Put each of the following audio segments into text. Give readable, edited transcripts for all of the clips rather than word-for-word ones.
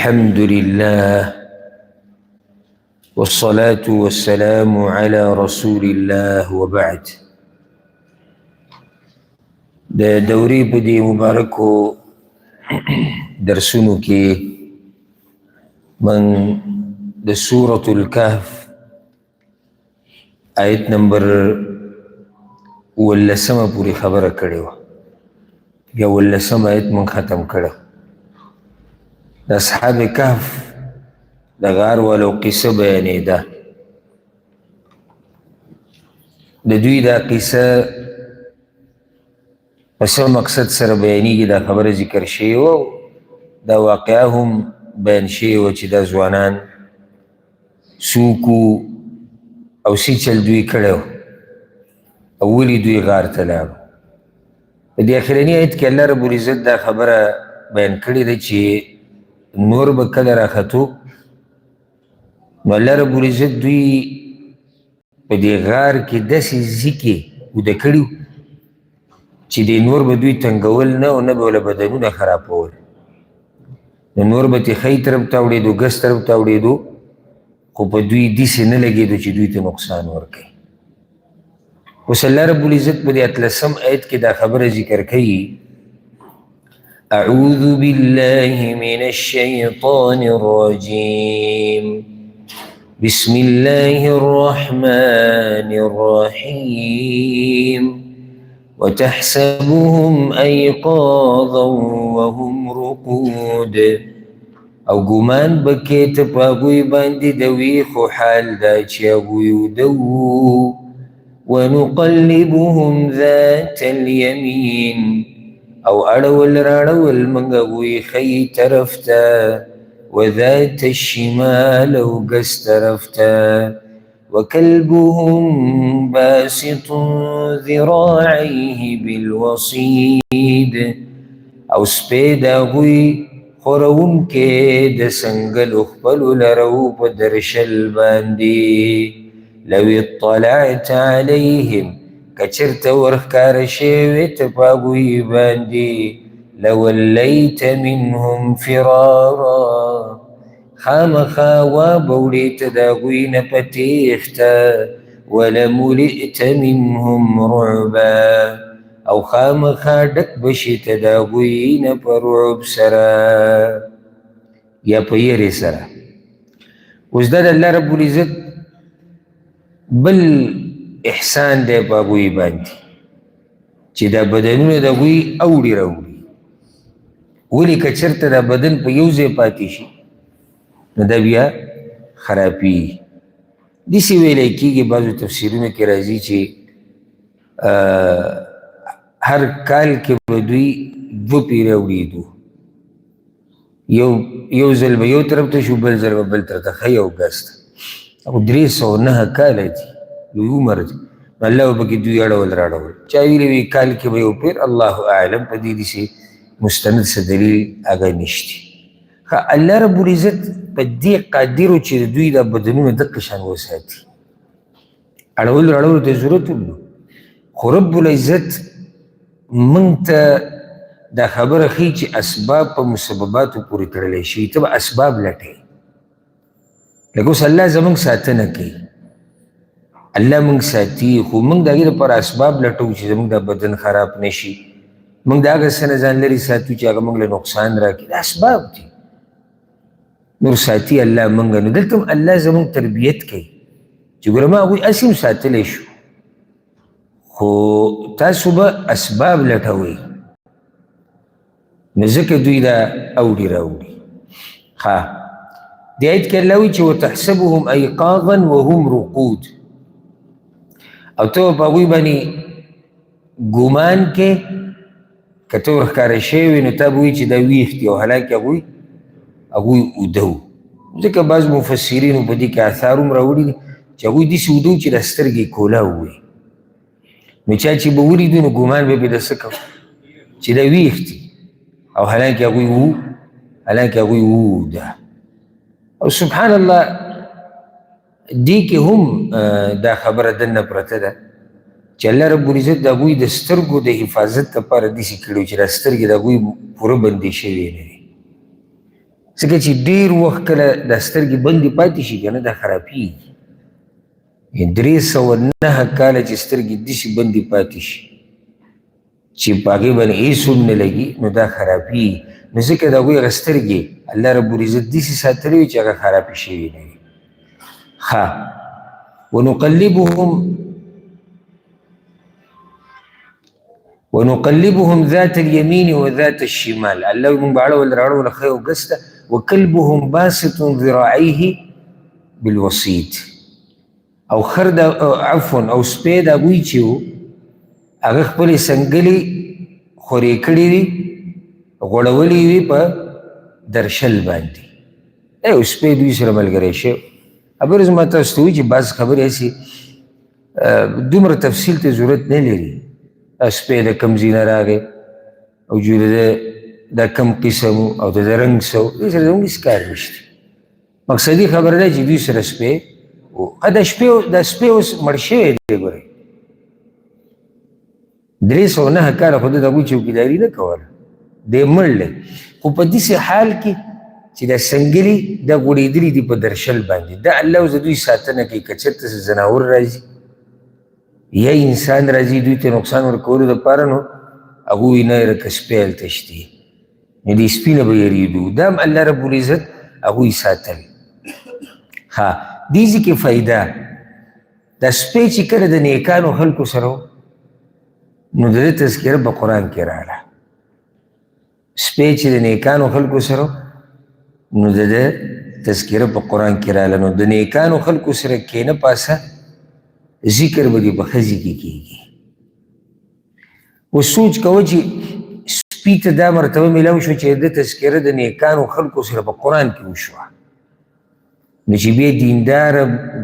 الحمد لله والصلاة والسلام على رسول الله وبعد. د دورې په دې مبارکو درسونو کې من د سورة الکهف آیت نمبر 17 پورې خبره کړې وه. بیا 18 آیت من ختم کړه. د اصحاب کهف د غار والو قصه بیانېده. د دوی دا قصه په څه مقصد سره بیانېږي دا خبره ذکر شوې وه. دا واقعه هم بیان شوې وه چې دا ځوانان څوک او څه چل دوی کړی او ولې دوی غار ته لاړو. په دې اخرني آیت کې الله رب العزت دا خبره بیان کړې ده چې نور به کله راختو، نو الله رب العزت دوی په دې غار کې داسې ځیکې اوده کړي چې دې نور به دوی تنګول نه او نه به له بدنونه خرابول. نو نور به ترې ښی طرف ته اوړېدو، ګس طرف ته اوړېدو، خو په دوی داسې نه لګېدو چې دوی ته نقصان ورکوي. اوس الله رب العزت په دې 18 آیت کې دا خبره ذکر کوي: أعوذ بالله من الشيطان الرجيم، بسم الله الرحمن الرحيم، وتحسبهم أيقاظا وهم رقود. او ګمان به کې ته په هغوی باندې د ویښو حال دا چې هغوی وده وو. ونقلبهم ذات اليمين، او اړول راړول موږ هغوی ښی طرف ته، وذات الشمال او ګس طرف ته، وكلبهم باسط ذراعيه بالوصيد، او سپی د هغوی خوروونکی د څنګلو خپلو لرو په درشل باندې. لو اطلعت عليهم، که چېرته ورښکاره شوې ته په هغوی باندې، لولیت منهم فرارا، خامخا وابه وړې ته د هغوی نه په تېښته، ولملئت منهم رعبا، او خامخا ډک به شې ته د هغوی نه په رعب سره یا په یرې سره. اوس دا د الله رب العزت بل احسان دی په هغوی باندې چې دا بدنونه د هغوی اوړي راوړي. ولې که چېرته دا بدن په یو ځای پاتې شي نو دا بیا خرابېږي. داسې ویلی کېږي بعضو تفسیرونو کې راځي چې هر کال کې به دوی دوه پیرې اوړېدو، یو ځل به یو طرف ته شو، بل ځل به بل طرف ته، ښی او ګس ته. او 309 کاله دي، لوی عمر دی. الله به پکې دوی اړول راړول. چا ویلي وي کال کې به یو پیر، الله اعلم، په دې داسې مستند څه دلیل هغه نشته. ښه، الله رب العزت په دې قادر و چې د دوی دا بدنونه دقه شان وساتي، اړول راړولو ته ضرورت هم نه. خو رب العزت موږ ته دا خبره ښیي چې اسباب په مسبباتو پورې تړلی شي. ته به اسباب لټوې. لکه اوس الله زموږ ساتنه کوي، الله موږ ساتي، خو موږ د هغې لپاره اسباب لټوو چې زموږ دا بدن خراب نه شي، موږ د هغه څه نه ځان لرې ساتو چې هغه موږ له نقصان راکړي. دا اسباب دي. نور ساتي الله موږ. نو دلته هم الله زموږ تربیت کوي چې ګوره ما هغوی هسې هم ساتلی شو، خو تاسو به اسباب لټوئ، نو ځکه دوی دا اوړي راوړي. ښه، دې آیت کې الله وایي چې وتحسبهم ایقاظا وهم رقود، او ته په هغوی باندې ګمان کې که ته ورښکاره شوی وې نو تا به وایي چې دا ویښ دي، او حالانکه هغوی اوده وو. ځکه بعض مفسرینو په دې کې آثار هم راوړي دي چې هغوی داسې اوده وو چې دا سترګې کولا ووي، نو چا چې به ولیدو نو ګمان به پرې د څه کوو چې دا ویښ دي، او حالانکه هغوی وو، حالانکه هغوی وده. او سبحان الله، دې کې هم دا خبره دننه پرته ده چې الله رب العزت د هغوی د سترګو د حفاظت لپاره داسې کړي چې دا سترګې د هغوی پوره بندې شوې نه دي. ځکه چې ډېر وخت کله دا سترګې بندې پاتې شي که نه، دا خرابېږي. 309 کاله چې سترګې داسې بندې پاتې شي چې په هغې باندې هېڅ هم نه لګي، نو دا خرابېږي. نو ځکه د هغوی هغه سترګې الله رب العزت داسې ساتلې وي چې هغه خرابې شوې نه وي. ښه، ونقلبهم ذات اليمين وذات الشمال. الله موږ به اړول راړول ښی او ګس ته. وکلبهم باسط ذراعيه بالوسيط. او خر د عفوا او سپی د هغوی چې و هغه خپلې څنګلې خورې کړې وي، غوړولې وي په درشل باندې. او سپی دوی سره ملګری شوی. خبرې زما تاسو ته وایي چې بعض خبرې هسې دومره تفصیل ته ضرورت نه لري. سپی د کوم ځای نه راغی او جوړ دا کوم قسم او د رنګ څه و، دې سره زموږ هېڅ کار نشته. مقصدي خبره ده چې دوی سره سپی و. دا سپی اوس مړ شوی دی. ګورئ، 309 کاله خو ده د هغوی چوکیداري نه کوله، دی مړ دی. خو په داسې حال کې چې دا څنګلې دا غوړېدلي دي په درشل باندې، دا الله اوس د دوی ساتنه کوي. که چېرته څه ځناور راځي یا انسان راځي دوی ته نقصان ورکولو دپاره، نو هغوی نه لکه سپی هلته شتي، نو دې سپي نه به یېرېدو. دا هم الله رب العزت هغوی ساتل. ښه، دې ځای کې فایده، دا سپی چې کله د نیکانو خلکو سره و، نو د ده تذکره په قرآن کې راغله. سپی چې د نیکانو خلکو سره و، نو د ده تذکره په قرآن کې راغله. نو د نیکانو خلکو سره کښېنه پاسه، ذکر به دې په ښځې کې کېږي. اوس سوچ کوه چې سپي ته دا مرتبه میلاو شوه چې د تذکره د نیکانو خلکو سره په قرآن کې وشوه، نو چې بیا دیندار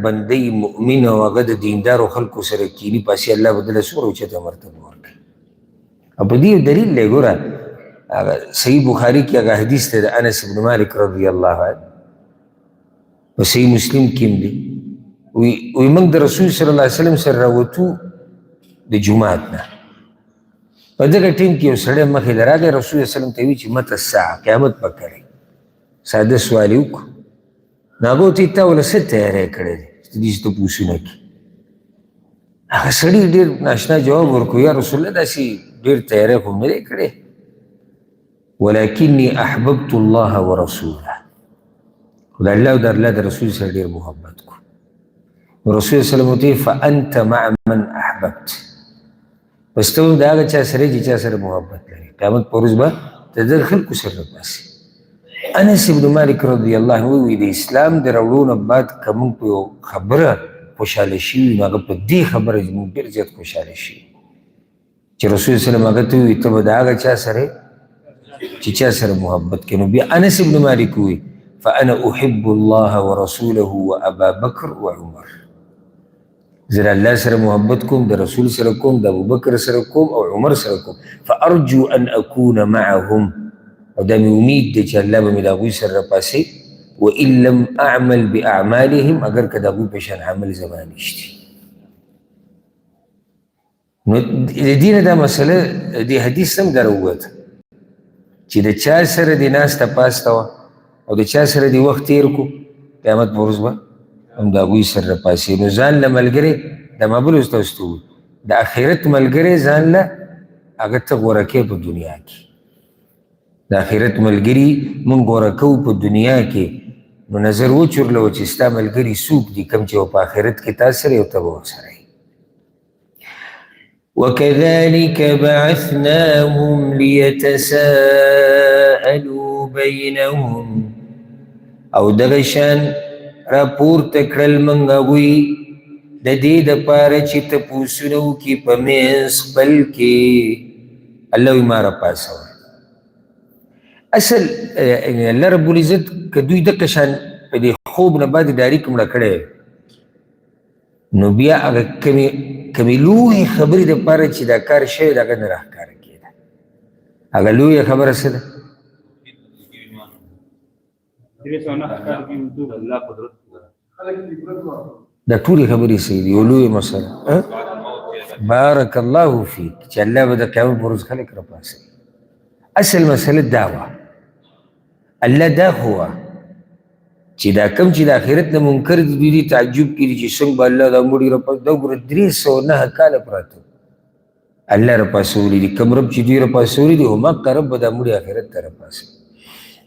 بندی مؤمن او هغه د دیندارو خلکو سره کیني پاسې، الله به دله څومره اوچته مرتبه ورکوي. او په دې یو دلیل دی، ګوره هغه صحیح بخاري کې هغه حدیث دی د انس بن مالک رضی الله عنه، په صحیح مسلم کې هم دی. وی موږ د رسول صلی الله علیه وسلم سره راوتو د جومات نه، په دغه ټیم کې یو سړی مخې له راغی، رسول الله وسلم ته وی چې متى الساعة، قیامت به کله؟ ساده سوال یې وکړو. نو هغه ورته تا وله څه تیاری کړی دی چې داسې تپوسونه کوي؟ هغه سړي ډېر ناشنا جواب ورکړو، یا رسول الله داسې ډېر تیاری خو مې نه دی کړی، ولکني احببت الله ورسوله، خو د الله او د الله د رسول سره ډېر محبت کو. نو رسول الله صلی الله علیه وسلم ورته فانت مع من احببت، بس ته هم د هغه چا سره چې چا سره محبت لري، قیامت پر ورځ به د دغه خلکو سره راپاڅي. انس بن مالک رضی الله عنه وایي د اسلام د راوړو نه بعد که موږ په یو خبره خوشحاله شوي، نو هغه په دې خبره چې موږ ډېر زیات خوشحاله شوي چې رسول الله صلی الله علیه وسلم هغه ته ووایي ته به د هغه چا سره چې چا سره محبت کوې. نو بیا انس بن مالک ووایي فأنا أحب الله ورسوله وأبا بکر وعمر، زه د الله سره محبت کوم، د رسول سره کوم، د ابوبکر سره کوم او عمر سره کوم، فأرجو أن أكون معهم، او دا مې امید دی چې الله به مې د هغوی سره راپاڅوي، وإن لم أعمل بأعمالهم، اګر که د هغوی په شان عمل زما نشته. نو د دې نه دا مسله د حدیث هم در ووته چې د چا سره دې ناسته پاسته وه او د چا سره دې وخت تېر کړو، قیامت په ورځ به هم د هغوی سره راپاڅي. نو ځان له ملګری، دا ما بل ورځ تاسو ته وویل، د آخرت ملګری ځان له هغه ته غوره کوې په دنیا کې. د آخرت ملګري مونږ غوره کوو په دنیا کې، نو نظر وچورلوه چې ستا ملګري څوک دي، کوم چې په آخرت کې تا سره یو ته به ورسره یې. وكذلك بعثناهم ليتساءلوا بينهم، او دغه شان راپورته کړل موږ هغوی د دې دپاره چې تپوسونه وکړي په منځ خپل کې. الله وایي ما راپاڅول. اصل الله رب العزت که دوی دقه شان په دې خوب نه بعد ډایرک مړه کړی، نو بیا هغه کمې لویې خبرې دپاره چې دا کار شوی د هغه نه راښکاره کېده. هغه لویه خبره څه ده؟ دا ټولې خبرې صحیح دي، یو لویه مسله. بارک الله فیک، چې الله به د قیامت پر ورځ خلک راپاڅوي. اصل مسله دا وه. الله دا خو چې دا کم چې د آخرت نه منکر دي، دوی دې تعجب کړي چې څنګه به الله دا مړي راپاس، دا ګوره 309 کاله پراته الله راپاڅولي دي. کوم رب چې دوی راپاڅولي دي، هماغه رب به دا مړي آخرت ته راپاڅوي.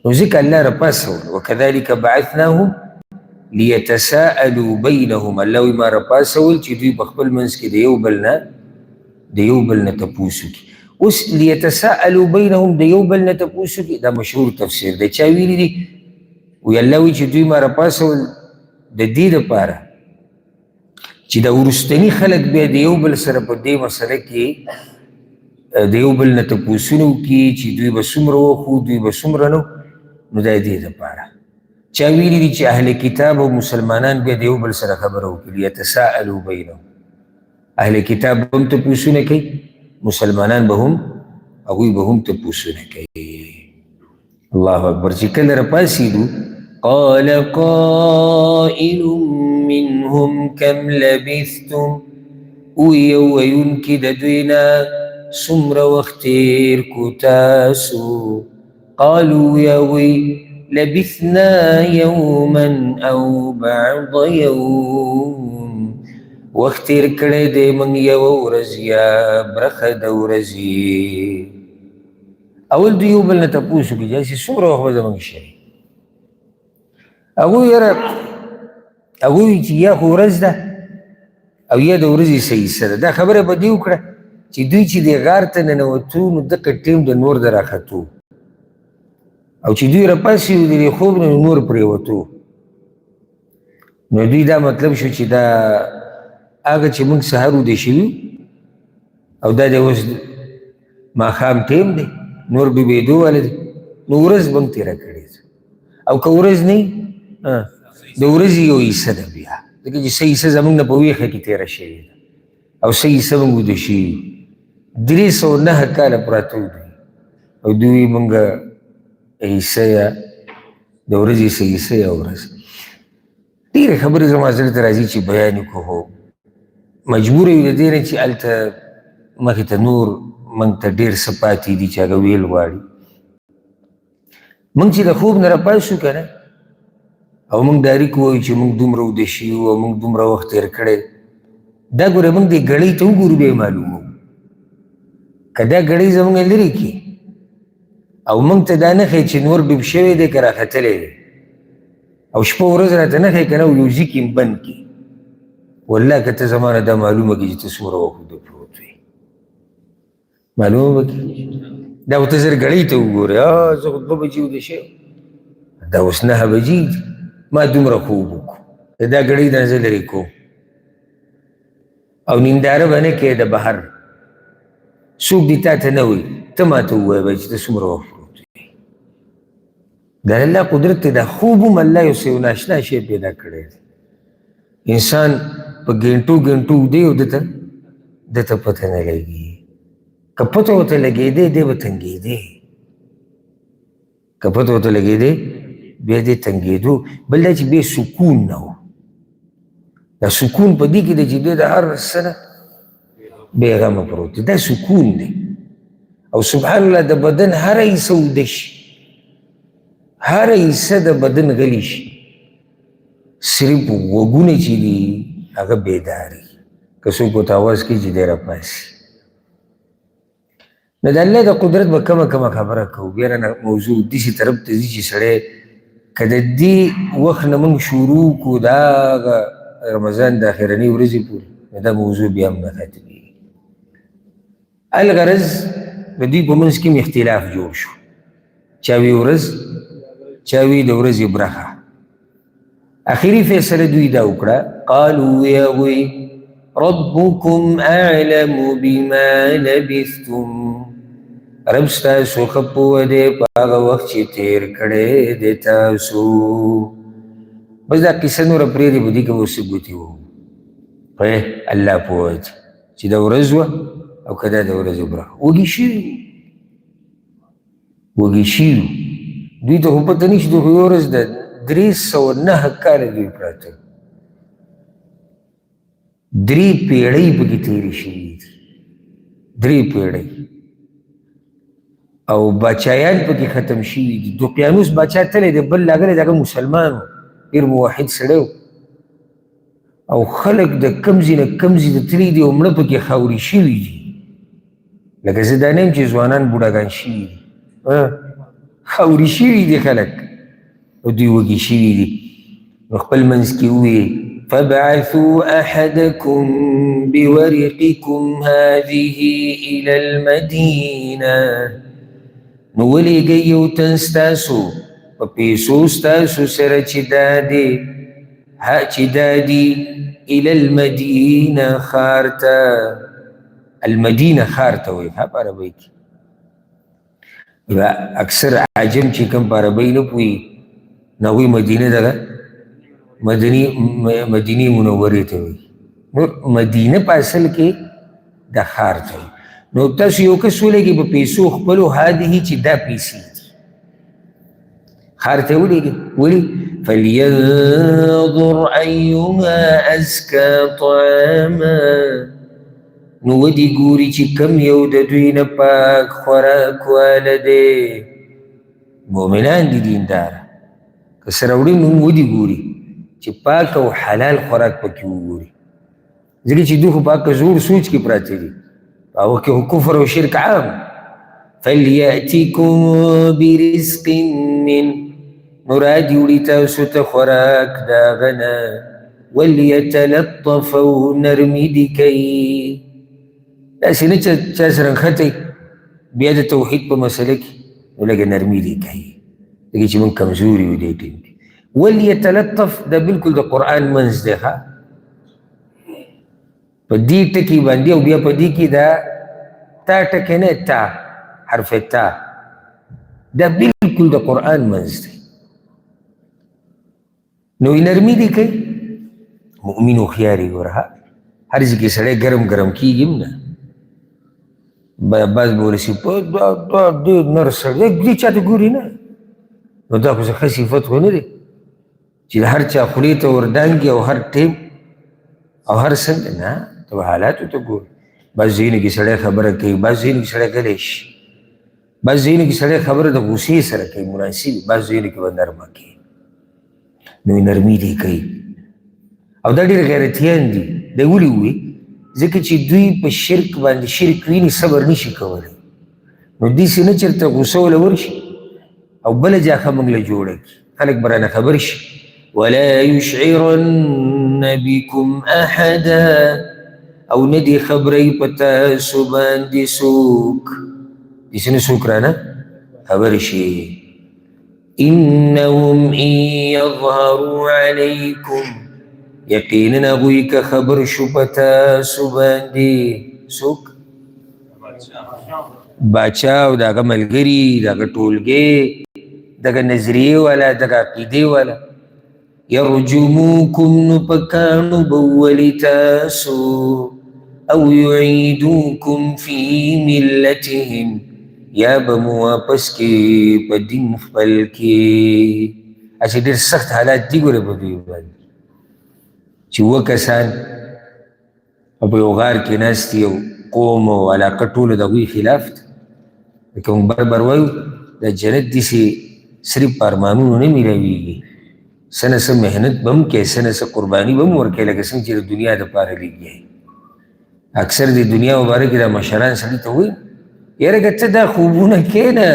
نو ځکه الله راپاڅول، وکذلک بعثناهم لیتساءلوا بینهم. الله وایي ما راپاڅول چې دوی په خپل منځ کې د یو بل نه تپوس وکړي. اوس لیتساءلوا بینهم د یو بل نه تپوس وکړي، دا مشهور تفسیر دی. چا ویلي دي؟ وایي الله وایي چې دوی ما راپاڅول د دې دپاره چې دا وروستني خلک بیا د یو بل سره په دې مسله کې د یو بل نه تپوسونه وکړي چې دوی به څومره وخو، دوی به څومره نه. نو دا دې دپاره چا ویلي دي چې اهل کتاب او مسلمانان بیا د یو بل سره خبره وکړي، لیتساءلوا بینهم. اهل کتاب به هم تپوسونه کوي، مسلمانان به هم، هغوی به هم تپوسونه کوي. الله اکبر. چې کله راپاڅېدو، قال قائل منهم کم لبثتم، وی یو ویونکي د دوی نه څومره وخت تېر کړو تاسو؟ قالوا یا وی لبثنا یوما او بعض یوم، وخت تېر کړی دی موږ یوه ورځ یا برخه د ورځې. اول دوی یو بل نه تپوس وکړي چې هسې څومره وخت به زموږ شي. هغوی یاره هغوی چې یا خو ورځ ده او یا د ورځې څه حصه ده. دا خبره به دې وکړه چې دوی چې دې غار ته ننوتو نو دقه ټیم د نور د راختو، او چې دوی راپاڅېدو د دې خوب نه نور پرېوتو. نو دوی دا مطلب شو چې دا هغه چې موږ سهار ویده شوي او دا د اوس ماښام ټیم دی، نور ډوبېدو والا دی، نو ورځ موږ تېره کړې ده. او که ورځ نه د ورځې یو حصه ده بیا، ځکه چې څه حصه زموږ نه په ویښه کې تېره شوې ده او څه حصه موږ ویده شوي. 309 کاله پراته وو دوی، او دوی موږ حصه یا د ورځې څه حصه یا ورځ. ډېرې خبرې زما زړه ته راځي چې بیان یې کړو، خو مجبور یو د دې نه چې هلته مخې ته نور موږ ته ډېر څه پاتې دي چې هغه ویل غواړي. موږ چې د خوب نه راپاڅو که نه، او موږ ډایرک وایو چې موږ دومره ویده شوي یو او موږ دومره وخت تېر کړی، دا ګوره موږ دې ګړۍ ته وګورو بیا یې معلوموو. که دا ګړۍ زموږ لرې کړي او موږ ته دا نه ښیي چې نور ډوب شوی دی که راختلی دی، او شپه ورځ راته نه ښیي که نه، یو ځي کې بند کړي، والله که ته زما نه دا معلومه کړي چې ته څومره وخت ویده پروت وې، معلومه به کړي. دا خو ته زر ګړۍ ته وګورې، زه خو 2 بجې ویده شوی، دا اوس 9 بجې دي، ما دومره خوب وکړو، دا ګړۍ د زه لرې کوم. او ننداره به نه کوې د بهر، څوک دې تا ته نه وایي، ته ما ته ووایه به چې ته څومره وخت پروت وې. دا الله قدرت دی، دا خوب هم الله یو څه یو ناشنا شی پیدا کړی دی. انسان په ګنټو ګنټو دی او ده ته پته نه لګي. که پته ورته لګېدی دی به تنګېدی، که پته ورته لګېدی بیا دی تنګېدو. بل دا چې بیا سکون نه و، دا سکون په دې کې دی چې دی د هر څه نه بېغمه پروت دی، دا سکون دی. او سبحان الله د بدن هره حصه ویده شي، هره حصه د بدن غلي شي، صرف غوږونه چې دي هغه بیداري، که څوک ورته اواز کوي چې دی راپاڅي. نو د الله د قدرت به کمه کمه خبره کوو، بیا رانه موضوع داسې طرف ته ځي چې سړی که د دې وخت نه موږ شروع کړو د هغه رمضان د اخرنۍ ورځې پورې، نو دا موضوع بیا هم نه ختمېږي. الغرض د دوی په منځ کې هم اختلاف جوړ شو، چا وی ورځ، چا وی د ورځې برخه. اخري فیصله دوی دا وکړه، قالو یا وی ربکم اعلم بما لبثتم، رب ستاسو ښه پوه دی په هغه وخت چې تېر کړی دی تاسو. بس دا قصه نوره پرېږدي، په دې کې به اوس ګوتې ووهو. الله پوه دی چې دا ورځ وه او که دا د ورځې برخه. وږي شوي وږي شوي دوی ته خو پته نشي، دوی خو یوه ورځ ده 309 کاله دوی پراته، 3 پیړۍ پکې تېرې شوي دي، 3 پیړۍ. او بچایان پکې ختم شوي دي. دقیانوس بچا تللی دی، بل راغلی دی، هغه مسلمان و، ډېر موحد سړی و، او خلک د کم ځای نه کم ځای ته تللي دي او مړه پکې خاورې شوي دي. لکه زه دا نه یم چې ځوانان بوډاګان شوي دي، خاورې شوي دي خلک او دوی وږي شوي دي. نو خپل منځ کې وویل فابعثوا أحدكم بورقكم هذه إلى المدينة. نو ولېږئ یو تن ستاسو په پیسو ستاسو سره چې دا دی، چې دا دي، إلى المدينة ښار ته. المدینه ښار ته وایي په عربۍ کې. اکثر عجم چې کوم په عربۍ نه پوهېږي نو هغوی مدینه دغه مدینې منورې ته وایي. نو مدینه په اصل کې د ښار ته وایي. نو تاسو یو کس ولېږئ په پیسو خپلو هذه چې دا پیسې دي، ښار ته ولېږئ. ولې؟ فلینظر ایها ازکا طعاما. نو ودې ګوري چې کم یو د دوی نه پاک خوراک واله دی. مؤمنان دي، دینداره، که څه راوړي نو ودې ګوري چې پاک او حلال خوراک پکې وګوري، ځکه چې دوی خو په هغه زوړ سوچ کې پراته دي، په هغه کې خو کفر او شرک عام. فلیأتکم برزق من، نو را دې وړي تاسو ته خوراک د هغه نه. ولیتلطف او نرمي دې کوي، داسې نه چې چا سره نښتی بیا د توحید په مسله کې، نو لږه نرمي دې کوي، ځکه چې موږ کمزوري یو دې ټیم کې. ولیتلطف دا بالکل د قرآن منځ دی، ښه په دې ټکي باندې، او بیا په دې کې دا تا ټکی نه، تا حرف تا، دا بالکل د قرآن منځ دی. نو نرمي دې کوي. مؤمن هوښیار یې ګوره، هر ځای کې سړی ګرم ګرم کېږي هم نه، بعض به ورسي په دا دا ډېر نر سړی دې چا ته ګوري نه، نو دا خو څه ښه صفت خو نه دی چې هر چا خولې ته وردانګي او هر ټیم او هر څنګه. نه، ته به حالاتو ته ګوري. بعض ځایونو کې سړی خبره کوي، بعض ځایونو کې سړی غلی شي، بعض ځایونو کې سړی خبره د غوسې سره کوي مناسب، بعض ځایونو کې به نرمه کوي. نو نرمي دې کوي. او دا ډېر غیرتیان دي. دی ولې ووایي؟ ځکه چې دوی په شرک باندې شرک ویني، صبر نشي کولی. نو داسې نه چېرته غوسه وله ورشي او بله جاخه موږ له جوړه کړي، خلک به رانه خبر شي. ولا یشعرن بکم احدا، او نه دې خبروي په تاسو باندې څوک، داسې نه څوک رانه خبر شي. انهم ان یظهروا علیکم، یقینا هغوی که خبر شو په تاسو باندې. څوک؟ باچا او د هغه ملګري، د هغه ټولګی، دغه نظریې والا، دغه عقیدې والا. یرجموکم، نو په کاڼو به وولي تاسو. او یعیدوکم فی ملتهم، یا به مو واپس کړي په دین خپل کې. هسې ډېر سخت حالات دي ګوره په دوی باندې، چې اووه کسان او په یو غار کې ناست دي، یو قوم او علاقه ټولو د هغوی خلاف ده. لکه موږ بار بار وایو، د جنت داسې صرف په ارمانونو نه میلاویږي، څه نه څه محنت به هم کوې، څه نه څه قرباني به هم ورکوې، لکه څنګه چې د دنیا دپاره لګیا یې. اکثر د دنیا مبارکې دا مشران سړي ته وایي، یاره که ته دا خوبونه کوې نه،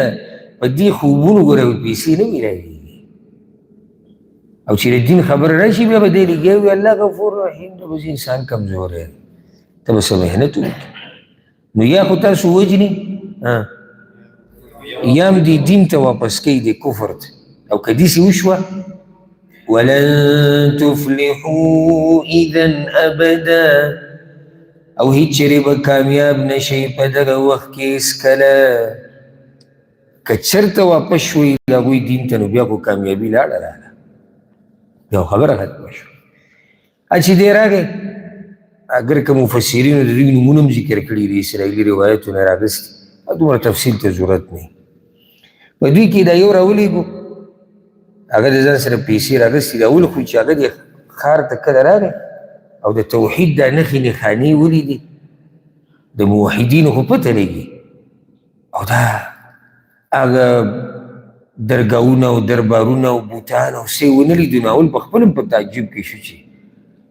په دې خوبونو ګوره پیسې نه میلاویږي. او چې د دین خبره راشي بیا به دی لګیا وي، الله غفور رحیم دی، بس انسان کمزوری دی، ته به څه محنت وکړې. نو یا خو تاسو وژني، یا هم دې دین ته واپس کوي، دې کفر ته. او که داسې وشوه، ولن تفلحوا اذا ابدا، او هیڅ چېرې به کامیاب نه شئ په دغه وخت کې هېڅکله. که چېرته واپس شوئ د هغوی دین ته، نو بیا خو کامیابي لاړه راغله، بیا خبره ختمه شوه. چې دی راغی، اګر که مفسرینو د دوی نومونه هم ذکر کړي دي، اسرائیلي روایتونه راغستي، دومره تفصیل ته ضرورت نه. په دوی کې دا یو راولېږو، هغه د ځان سره پیسې راغستې دي. اول خو چې هغه د ښار ته کله راغی او د توحید دا نښې نښانې ولیدې، د موحدینو خو پته لګي، او دا هغه درګاهونه او دربارونه او بوتان او څه یې ونه لیدو، نو اول په خپل هم په تعجب کې شو چې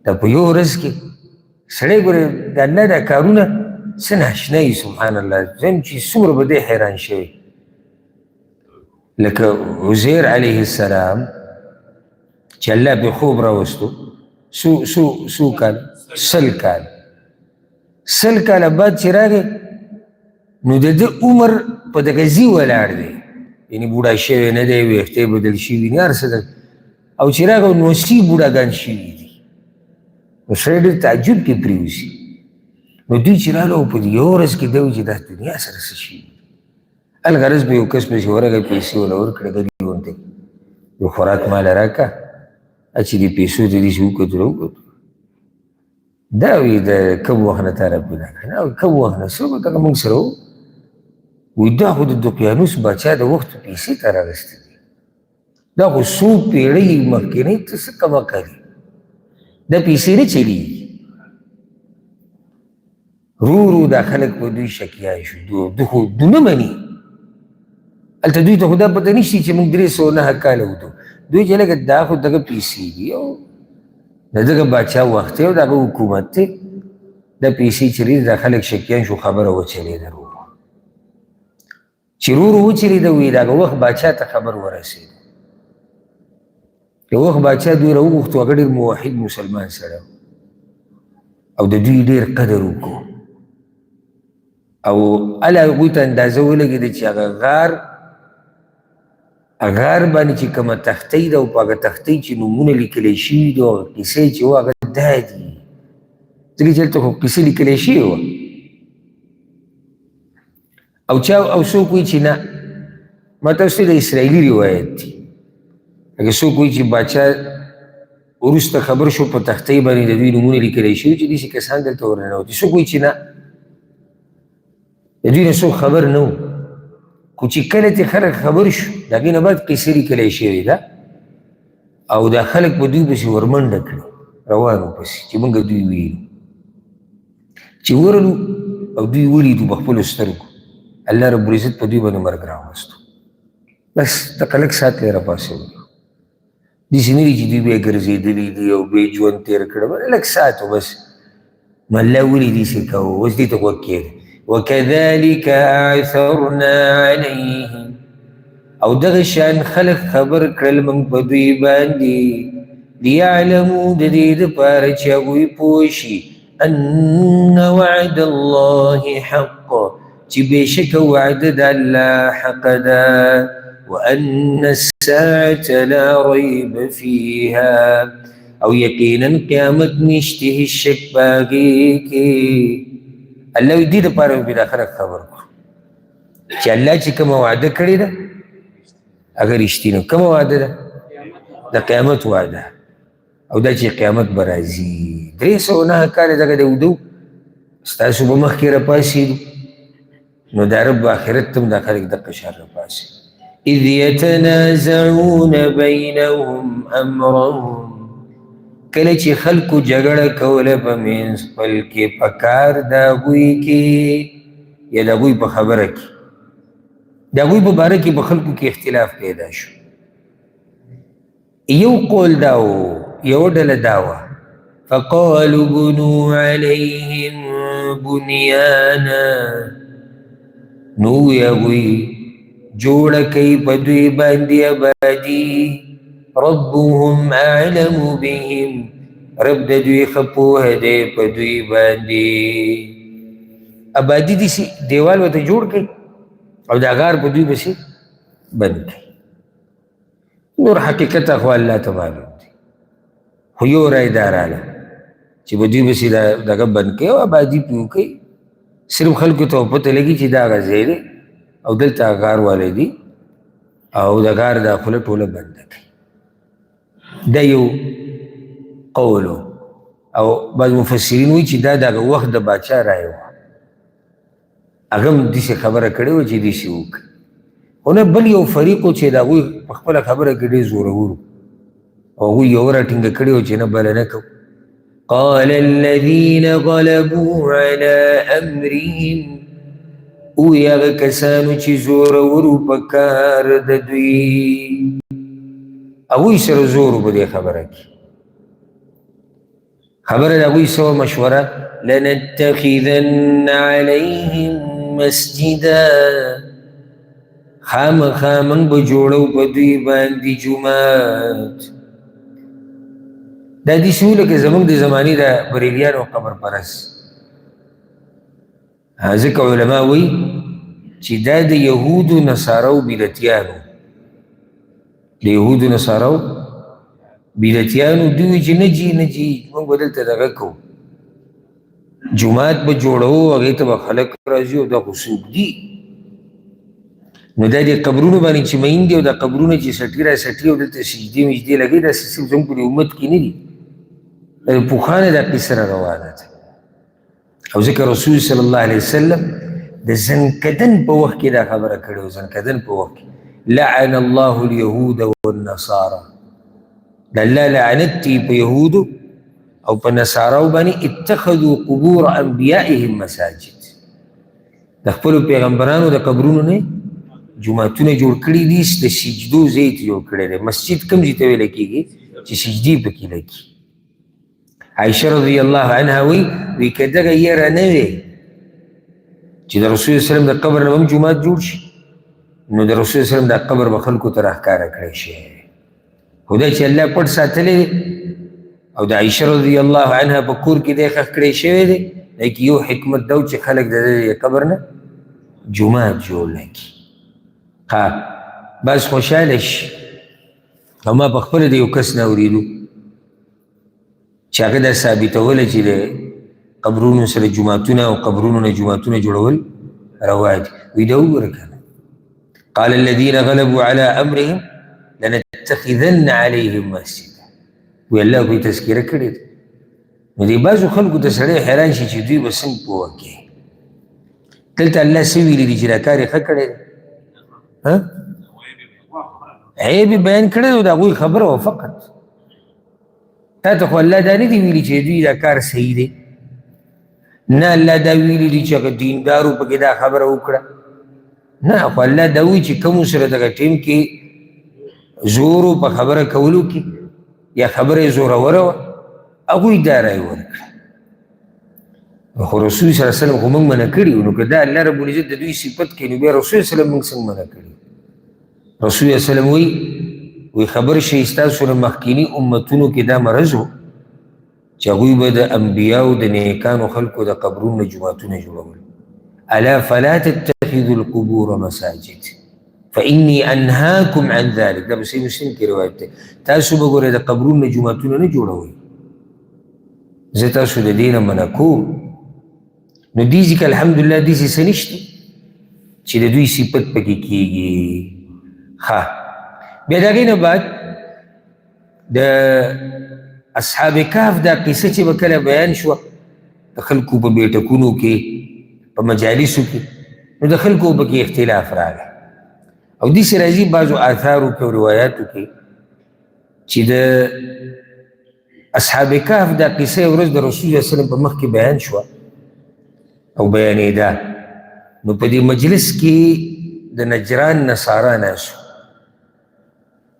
دا په یوه ورځ کې سړی ګورې د الله دا کارونه څه ناشنا وي. سبحان الله، زم چې څومره به دی حیران شوی. لکه عزیر علیه السلام چې الله پې خوب راوستو، څو څو څو کال؟ 100 کال. 100 کاله بعد چې راغی نو د ده عمر په دغه ځي ولاړ دی، یعنې بوډا شوی نه دی، ویښته یې بدل شوي نه، هر څه ده. او چې راغی نو سی بوډاګان شوي دي، نو سړی ډېر تعجب کې پرېوځي. نو دوی چې راغله او په دې یوه ورځ کې دی چې دا دنیا سره څه شوي. الغرض به یو کس پسې ورغی، پیسې وله ورکړې، غلي غونډې یو خوراک ماله راکړه، چې دې پیسو ته داسې وکتل وکتل، دا وی د کوم وخت نه تا را پیدا کړی؟ نه کوم وخت نه، څه دغه موږ سره وو. وایي دا خو د دقیانوس باچا د وخت پیسې ته راغستې دي، دا خو څو پېړۍ مخکېنۍ، ته څه کم عقل یې، دا پیسې نه چلېږي. رو رو دا خلک په دوی شکیان شو، دوی خو نه مني. هلته دوی ته خو دا پته نشي چې موږ 309 کاله وتو. دوی چې لکه دا خو دغه پیسې دي او د دغه باچا وخت دی او د هغه حکومت دی، دا پیسې چې لري. دا خلک شکیان شو، خبره وچلېده. رو چې رو رو وچلېده، وایي د هغه وخت باچا ته خبر ورسېده. یو وخت باچا دوی راوغوښتو، هغه ډېر موحد مسلمان سړی او د دوی ډېر قدر وکړو، او هله هغوی ته اندازه ولګېده چې هغه غار باندې چې کومه تختۍ ده او په هغه تختۍ چې نومونه لیکلی شوي دي او هغه کیسې چې وه هغه دا دي، ځکه چې هلته خو کیسه لیکلی شوې وه. او چا او څوک وایي چې نه، ما تاسو ته د اسرائیلي روایت دی، اګر څوک وایي چې باچا وروسته خبر شو په تختۍ باندې د دوی نومونه لیکلی شوي چې داسې کسان دلته ورننوتي، څوک وایي چې نه، د دوی نه څوک خبر نه و، خو چې کله ترې خلک خبر شو د هغې نه بعد قصه لیکلی شوې ده، او دا خلک په دوی پسې ورمنډه کړې، روان وو پسې چې موږ دوی وینو. چې ورلو او دوی ولیدو په خپلو سترګو، الله رب العزت په دوی باندې مرګ راوستو. بس دقه لږ ساعت لرې راپاڅېدلو، داسې نه دي چې دوی بیا ګرځېدلي دي او بیا ژوند تېر کړی، لږ ساعت و بس. نو الله ولې داسې کوو؟ اوس دې ته غوږ کښېږده. وکذلک اعثرنا علیهم، او دغه شان خلک خبر کړل موږ په دوی باندې، لیعلمو، د دې دپاره چې هغوی پوه شي، ان وعد الله حق، چې بېشکه وعده د الله حق ده، وان الساعة لا ریب فیها، او یقینا قیامت نشته هېڅ شک په هغې کې. الله وایي دې دپاره مې دا خلک خبر کړو چې الله چې کومه وعده کړې ده هغه رښتینې. کومه وعده ده؟ د قیامت وعده، او دا چې قیامت به راځي. 309 کاله دغه د وده ستاسو په مخکې راپاڅېدو، نو د رب آخرت ته هم دا خلک دقه شان راپاڅي. اذ یتنازعون بینهم امرهم، کله چې خلکو جګړه کوله په منځ خپل کې، په کار د هغوی کې یا د هغوی په خبره کې، د هغوی په باره کې په خلکو کې اختلاف پیدا شو. یو قول دا و، یوه ډله دا وه، فقالوا بنوا علیهم بنیانا، نو ووایي هغوی جوړه کوي په دوی باندې آبادي، ربهم اعلم بهم، رب د دوی ښه پوه دی په دوی باندې. آبادي داسې دیوال ورته جوړ کړي او دا غار په دوی پسې بند کړي. نور حقیقت خو الله ته معلوم دی، خو یو رای دا راله چې په دوی پسې دغه بند کړي او آبادي پرې وکړي، صرف خلکو ته پته لګي چې دا هغه ځای دی او دلته غار والی دی او د غار دا خوله ټوله بنده کړي. دا یو قول. او بعض مفسرین وایي چې دا د هغه وخت د باچا رایه وه، هغه هم داسې خبره کړې وه چې داسې وکړي. خو نه، بل یو فریق و چې د هغوی په خپله خبره کې ډېر زورور او هغوی یوه راټینګه کړې وه چې نه بله نه کوو. قال الذين غلبوا على أمرهم، ووایي هغه کسانو چې زورور په کار د دوی، هغوی سره زور په دې خبره کې. خبره د هغوی څه وه مشوره؟ لنتخذن علیهم مسجدا، خامخا موږ به جوړو په دوی باندې جومات. دا داسې وو لکه زموږ د زمانې د بریلیانو قبر پرست. ځکه علما وایي چې دا د یهودو نصارو بدعتیانو، د یهودو نصارو بدعتیانو، دوی چې نه جي نه جي موږ به دلته دغه کوو، جومات به جوړوو، هغې ته به خلک راځي او دا خو څوک دي. نو دا د قبرونو باندې چې مین دي او دا قبرونه چې سټي را سټي او دلته سجدې مجدې لګوي، داسې څه زموږ په دې امت کې نه دي، دا د پخوا نه دا قصه را روانه ده. او ځکه رسول صلی الله علیه وسلم د زنکدن په وخت کې دا خبره کړې وه، زنکدن په وخت کې لعن الله اليهود والنصارى، د الله لعنت دی په یهودو او په نصاراو باندې، اتخذوا قبور انبیائهم مساجد، د خپلو پیغمبرانو د قبرونو نه جوماتونه جوړ کړي دي، د سجدو ځای ته جوړ کړی دی. مسجد کوم ځای ته ویل کېږي؟ چې سجدې پکې لګي. عایشه رضی الله عنها وایي، وایي که دغه یره نه وي چې د رسول الله وسلم د قبر نه هم جومات جوړ شي، نو د رسول الله وسلم د قبر به خلکو ته راښکاره کړی شي. خو دا چې الله پټ ساتلی دی او د عایشه رضی الله عنها په کور کې دی ښخ کړی شوی دی، دا کې یو حکمت دا و چې خلک د دې قبر نه جومات جوړ نه کړي. ها بس خوشحاله شي. او ما په خپله د یو کس نه اورېدو چې هغه دا ثابتوله چې د قبرونو سره جوماتونه او قبرونو نه جوماتونه جوړول روا دي. وایي دا وګوره که نه، قال الذين غلبوا على امرهم لنتخذن عليهم مسجدا، وایي الله خو یې تذکره کړې ده. نو دې بعضو خلکو ته سړی حیران شي چې دوی به څنګه پوه کړي. دلته الله څه ویلي دي چې دا کار یې ښه کړی دی؟ عیب یې بیان کړی دی، د هغوی خبره وه فقط. تا ته خو الله دا نه دي ویلي چې دوی دا کار صحیح دی، نه الله دا ویلي دي چې هغه دیندارو پکې دا خبره وکړه، نه، خو الله دا وایي چې کوم سره دغه ټیم کې زور په خبره کولو کې یا خبره یې زوروره وه، هغوی دا رایه ورکړه. خو رسول صلی الله علیه وسلم خو موږ منع کړي، نو که دا الله رب العزت د دوی صفت کوي، نو بیا رسول صلی الله علیه وسلم موږ څنګه منع کړي؟ رسول الله صلی الله علیه وسلم وایي، وایي خبر شئ ستاسو له مخکیني امتونو کې دا مرض و چې هغوی به د انبیاو د نیکانو خلکو د قبرونو نه جوماتونه جوړول. الا فلا تتخذوا القبور مساجد فإني أنهاكم عن ذلك. دا په صحیح مسلم کې روایت دی. تاسو به ګورئ د قبرونو نه جوماتونه نه جوړوئ، زه تاسو د دې نه منع کوم. نو دې ځکه الحمدلله داسې څه نشته چې د دوی صفت پکې کېږي. ښه، بیا د هغې نه بعد د اصحاب کهف دا قصه چې به کله بیان شوه د خلکو په بیټکونو کې په مجالسو کې، نو د خلکو پکې اختلاف راغی. او داسې راځي بعضو آثارو کې او روایاتو کې چې د اصحاب کهف دا قصه یو ورځ د رسول الله صلی الله علیه وسلم په مخ کې بیان شوه او بیانېده. نو په دې مجلس کې د نجران نصارا ناست،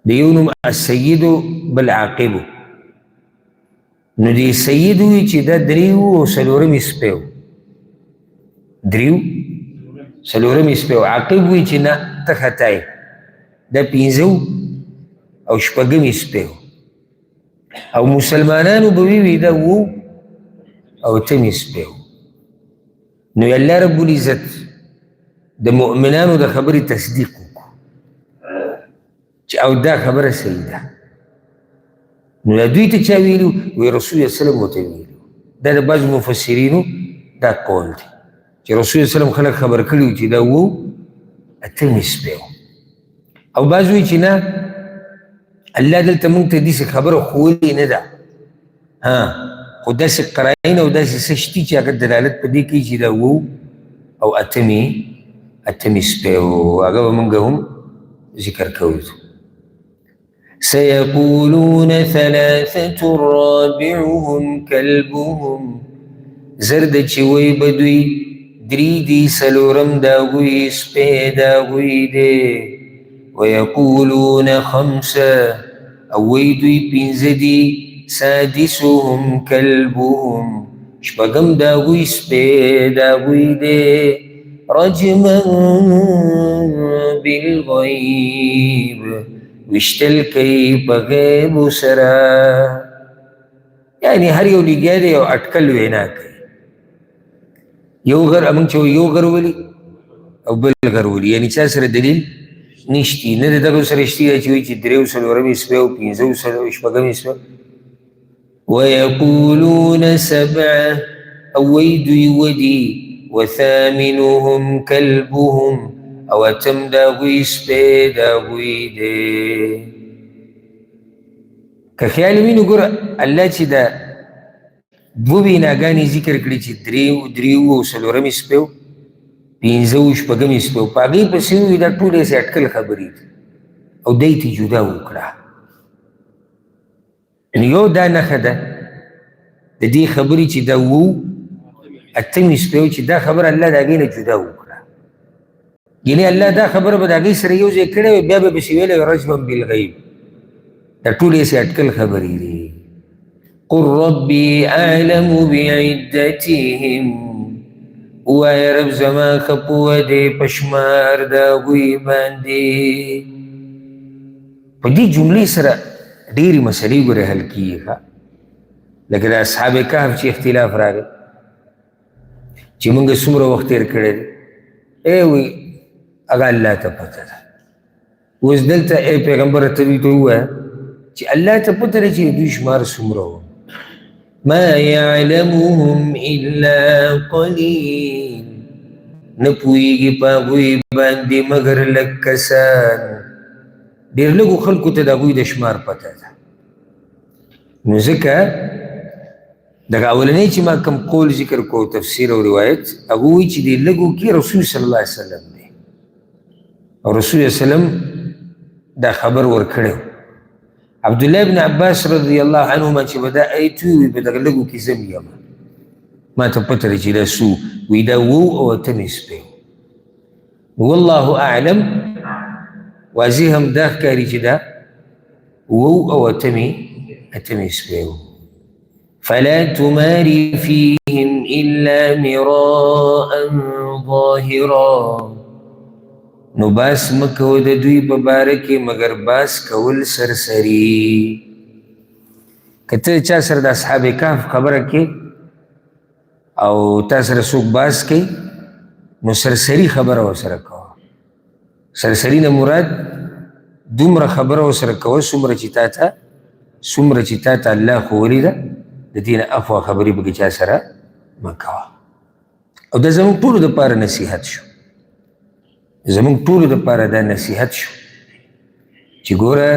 د یو نوم السید بل عاقب. نو دې سید ووایي چې دا دریو او څلورم یې سپی و، دریو څلورم یې سپی و. عاقب ووایي چې نه، ته خطا یې، دا پنځه او شپږم یې سپی و. او مسلمانانو به وي دا وو او اتم یې سپی و. نو الله رب العزت د مؤمنانو د خبرې تصدیق وکړو چې او دا خبره صحیح ده. نو دوی ته چا ویلو؟ وی رسول الله صلی الله علیه وسلم ورته ویلو. دا د بعضو مفسرینو دا قول دی چې رسول الله صلی الله علیه وسلم خلک خبر کړي وو چې دا وو اتم یې سپی و. او بعض وایي چې نه، الله دلته موږ ته داسې خبره ښوولې نه ده، ها خو داسې قراین او داسې څه شتي چې هغه دلالت په دې کوي چې دا وو او اتم یې سپی و. هغه به موږ هم ذکر کوو. سيقولون ثلاثة رابعهم كلبهم، زرد چې وایي به دوی درې دي، څلورم د هغوی سپی د هغوی دی. ویقولون خمسه، او وایي دوی پنځه دي. سادسهم کلبهم، شپږم د هغوی سپی د هغوی دی. رجما بالغیب، ویشتل کوي په غیب سره. یعنی هر یو لګیا دی یو اټکل وینا کوي. یو غر موږ چې یو غر ولي او بل غر ولي، یعنی چا سره دلیل نشتی، نه د دغو سره شتي چې وایي چې درې او څلورم یې سپی او پنځه او شپږم یې سپی. ویقولون سبعه، او وایي دوی اووه دي. وثامنهم کلبهم، او اتم د هغوی سپی د هغوی دی. که خیال وي نو ګوره الله چې دا دوه ویناګانې ذکر کړې چې درې او څلورم یې سپی و، پنځه او شپږم یې سپی و، په هغې پسې ووایي دا ټولې هسې اټکل خبرې دي او دی ترې جدا وکړه. نو یو دا نښه ده د دې خبرې چې دا اووه اتم یې سپی و، چې دا خبره الله د هغې نه جدا وکړه. یعنې الله دا خبره به د هغې سره یو ځای کړې وي، بیا به پسې ویلی وي رجما بالغیب. دا ټولې هسې اټکل خبرې دي. قل ربي اعلم بعدتهم، ووایه رب زما ښه پوه دی په شمار د هغوی باندې. په دې جملې سره ډېرې مسلې ګورې حل کېږي. ښه، لکه د اصحاب کهف چې اختلاف راغی چې موږ څومره وخت تېر کړی دی، ای وایي هغه الله ته پته ده. اوس دلته ای پیغمبره ته دوی ته ووایه چې الله ته پته ده چې دوی شمار څومره و. ما يعلمهم الا قليل، نه پوهېږي په هغوی باندې مګر لږ کسان. ډېر لږو خلکو ته د هغوی د شمار پته ده. نو ځکه دغه اولنی چې ما کوم قول ذکر کو تفسیر او روایت، هغه وایي چې دې لږو کې رسول صلی الله علیه وسلم دی، او رسول الله وسلم دا خبر ورکړی. عبد الله بن عباس رضی الله عنهما چې به دا ایت ووایي په دغه لږو کې زه یم، ما ته پته ده چې دا څو وایي، دا اوو او اتم یې سپی. والله اعلم، واضح هم دا ښکاري چې دا اوو او اتم یې سپی و. فلا تماري فيهم إلا مراء ظاهرا، نو باس مه کوه د دوی په باره کې مګر باس کول سرسري. که ته چا سره د اصحاب کهف خبره کې او تا سره څوک باس کوي نو سرسري خبره ورسره کوه. سرسري نه مراد دومره خبره ورسره کوه څومره چې تا ته الله ښوولې ده، د دې نه افوا خبرې پکې چا سره مه کوه. او دا زموږ ټولو دپاره نصیحت شو، زموږ ټولو دپاره دا نصیحت شو چې ګوره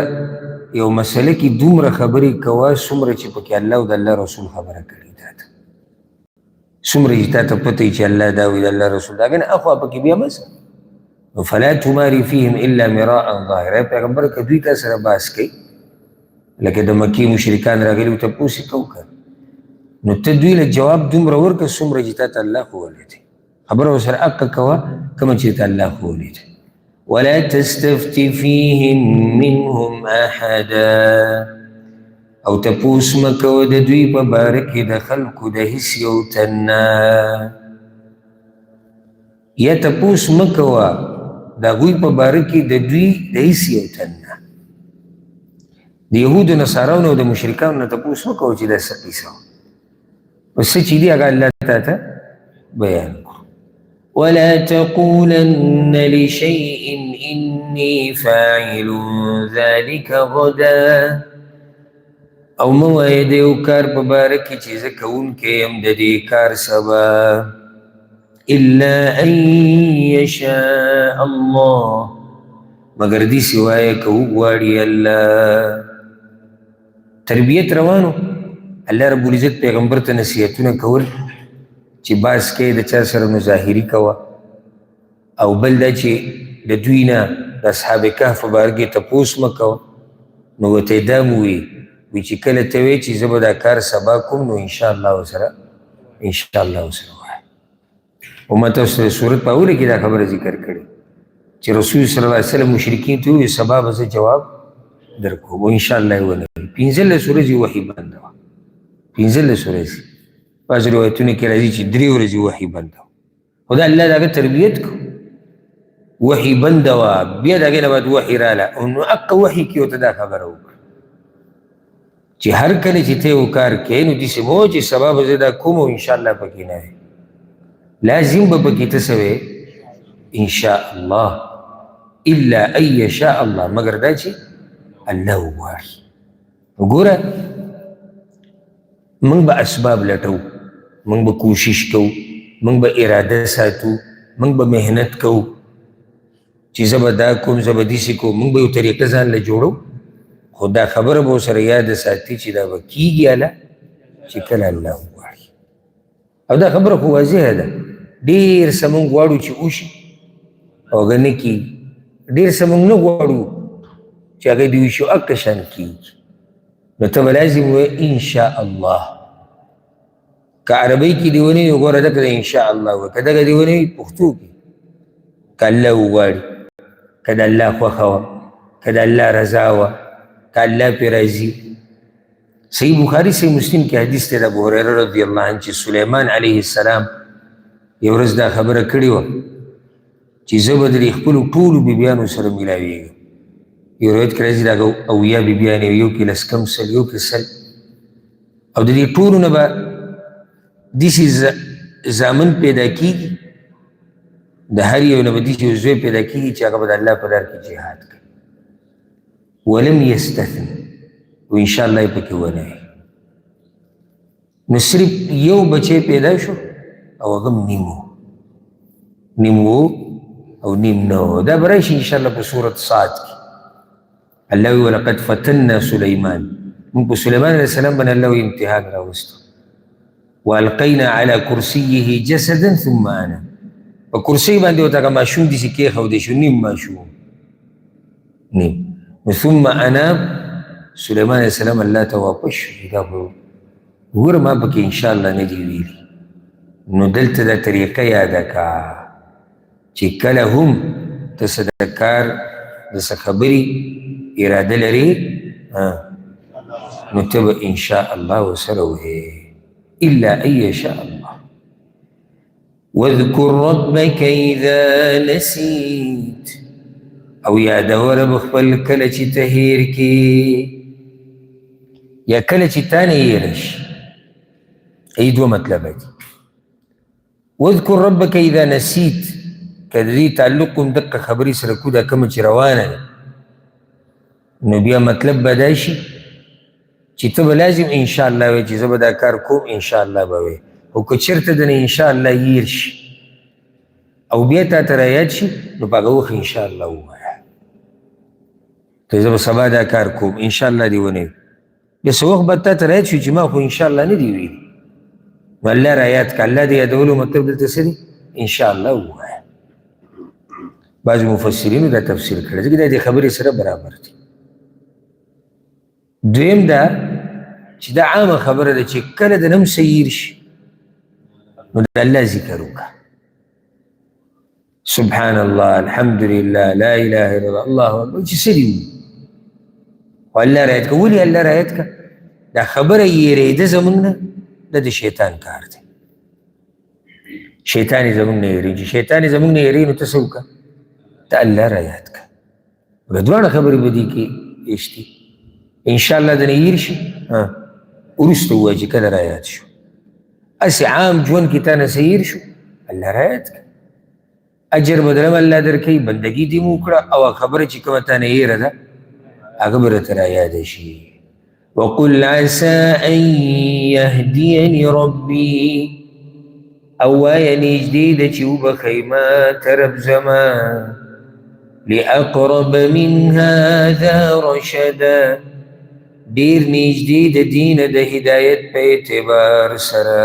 یو مسله کې دومره خبرې کوه څومره چې پکې الله او د الله رسول خبره کړې ده، څومره چې تا ته پته وي چې الله دا وایي د الله رسول دا، که نه اخوا پکې بیا مه ځه. نو فلا تماري فیهم الا مراء ظاهرا. پیغمبر که دوی تا سره بحث کوي لکه د مکې مشرکان راغلي وو تپوس یې کوو که نو ته دوی له جواب دومره ورکړه څومره چې تا ته الله ښوولی دی، خبره ورسره حقه کوه کومه چې ته الله ښوولی دی. ولا تستفت فیهم منهم احدا، او تپوس مه کوه د دوی په باره کې د خلکو د هېڅ یو تن نه، یا تپوس مه کوه د هغوی په باره کې د دوی د هېڅ یو تن نه. د یهودو نصاراو او د مشرکانو نه تپوس مه کوه چې دا څه قصه وه، نو څه چې دي هغه الله تا ته بیان کړو. ولا تقولن لشيء إني فاعل ذلك غدا، او مه وایه د یو کار په باره کې چې زه کوونکی یم د دې کار سبا، الا ان یشاء الله، مګر داسې وایه که وغواړي الله. تربیت روانو، الله رب العزت پیغمبر ته نصیحتونه کول چې باس کوې د چا سره نو ظاهري کوه، او بل دا چې د دوی نه د اصحاب کهف په باره کې تپوس مه کوه. نو ورته یې دا هم ووایي، وایي چې کله ته وایې چې زه به دا کار سبا کوم نو انشاءالله ورسره ووایه. او ما تاسو ته سورت په اوله کې دا خبره ذکر کړې چې رسول صلی الله علیه وسلم مشرکین ته وویل سبا به زه جواب درکوم او انشاءالله یې ونه ویل. 15 ورځې وحي بنده وه، 15 ورځې. بعضې روایتونو کې راځي چې 3 ورځې وحي بنده وه، خو دا الله د هغه تربیت کو. وحي بنده وه، بیا د هغې نه بعد وحي راله، او نو هقه وحي کې ورته دا خبره وکړه چې هر کله چې ته یو کار کوې نو داسې مه وایه چې سبا به زه دا کوم او انشاءالله پکې نه وي. لازم به پکې ته څه وې؟ انشاء الله، الا ان یشاء الله، مګر دا چې الله وغواړي. وګوره موږ به اسباب لټو، موږ به کوشش کوو، موږ به اراده ساتو، موږ به محنت کوو چې زه به دا کوم، زه به داسې کوم، موږ به یو طریقه ځان له جوړو، خو دا خبره به ورسره یاده ساتي چې دا به کېږي هله چې کله الله وغواړي. او دا خبره خو واضحه ده، ډېر څه موږ غواړو چې وشي او هغه نه کېږي، ډېر څه موږ نه غواړو چې هغه دې وشي هکه شان کېږي. نو ته به لازم ووایې انشاء الله. که عربۍ کې دې ونه وي غوره ده که د انشاء الله ووایې، که دغه دې ونه وي پښتو کې، که الله وغواړي، که د الله خوښه وه، که د الله رضا وه، که الله پرې راضي. صحیح بخاري صحیح مسلم کې حدیث دی د ابو هریره رضی الله عنه چې سلیمان علیه السلام یو ورځ دا خبره کړې وه چې زه به د دې خپلو ټولو بیبیانو سره میلاویږم. یو روایت کې راځي د هغه 70 بیبیانې، یو کې 10 کم 100، یو کې 100، او د دې ټولو نه به داسې زامن پیدا کېږي، د هر یو نه به داسې یو زوی پیدا کېږي چې هغه به د الله په لار کې جهاد کوي. ولم یستثن، او انشاءالله یې پکې ونه وي. نو صرف یو بچی پیدا شو او هغه هم نیم و، نیم و او نیم نه و. دا به راشي انشاءالله په سورت صاد کې. الله وی ولقد فتنا سلیمان، موږ په سلیمان علیه السلام باندې الله وی امتحان راوستو. والقینا علی کرسیه جسدا ثم انا، په کرسۍ باندې ورته هغه ماشوم داسې کېښودی شو، نیم ماشوم نیم. نو ثم انا، سلیمان علیه السلام الله ته واپس شو چې دا خو ګوره ما پکې انشاءالله نه دی ویلي. نو دلته دا طریقه یاده کا چې کله هم ته څه د کار د څه خبرې اراده لرې، نو ته به انشاء الله ورسره وایې الا ان یشاء الله. واذکر ربک اذا نسیت، او یادوه رب خپل کله چې ته هېر کې یا کله چې تا نه هېره شي. ای دوه مطلبه دي. واذکر ربک اذا نسیت، که د دې تعلق هم دقه خبرې سره کو، دا کومه چې روانه ده، نو بیا مطلب به دا شي چې ته به لازم انشاءالله وایې چې زه به دا کار کوم، انشاءالله به وایې. خو که چېرته درنه انشاءالله هېر شي او بیا تا ته رایاد شي، نو په هغه وخت انشاءالله ووایه ته زه به سبا دا کار کوم، انشاءالله دې ونه وي. بیا څه وخت به تا ته رایاد شي چې ما خو انشاءالله نه دی ویلي، نو الله رایاد کړه. الله د یادولو مطلب دلته څه دی؟ انشاءالله ووایه. بعضې مفسرینو دا تفسیر کړی ځکه دا د خبرې سره برابر دی. دویم دا چې دا عامه خبره ده چې کله د نم سیر شي نو د الله ذکر وکړه، سبحان الله، الحمد لله، لا اله الا الله، الله اکبر، چې څه دي وي. خو الله رایاد کړه. ولې الله رایاد کړه؟ دا خبره یېرېده زموږ نه، دا د شیطان کار دی. شیطان یې زموږ نه یېرېږي، چې شیطان یې زموږ نه یېرېږي نو ته څه وکړه؟ ته الله رایاد کړه. دا دواړه خبرې په دې کې شتي. انشاءالله د نه هېر شي وروسته ووایه چې کله رایاد شو. هسې عام ژوند کې تا نه څه هېر شو، الله رایاد کړه، اجر به درم الله درکوي، بندګي دې مو وکړه، او هغه خبره چې کومه تا نه هېره ده هغه به راته رایاده شي. وقل عسى أن يهديني ربي، او وایه نږدې ده چې وبخښي ما ته رب زما، لأقرب من هذا رشدا، ډېر نږدې د دین د هدایت په اعتبار سره.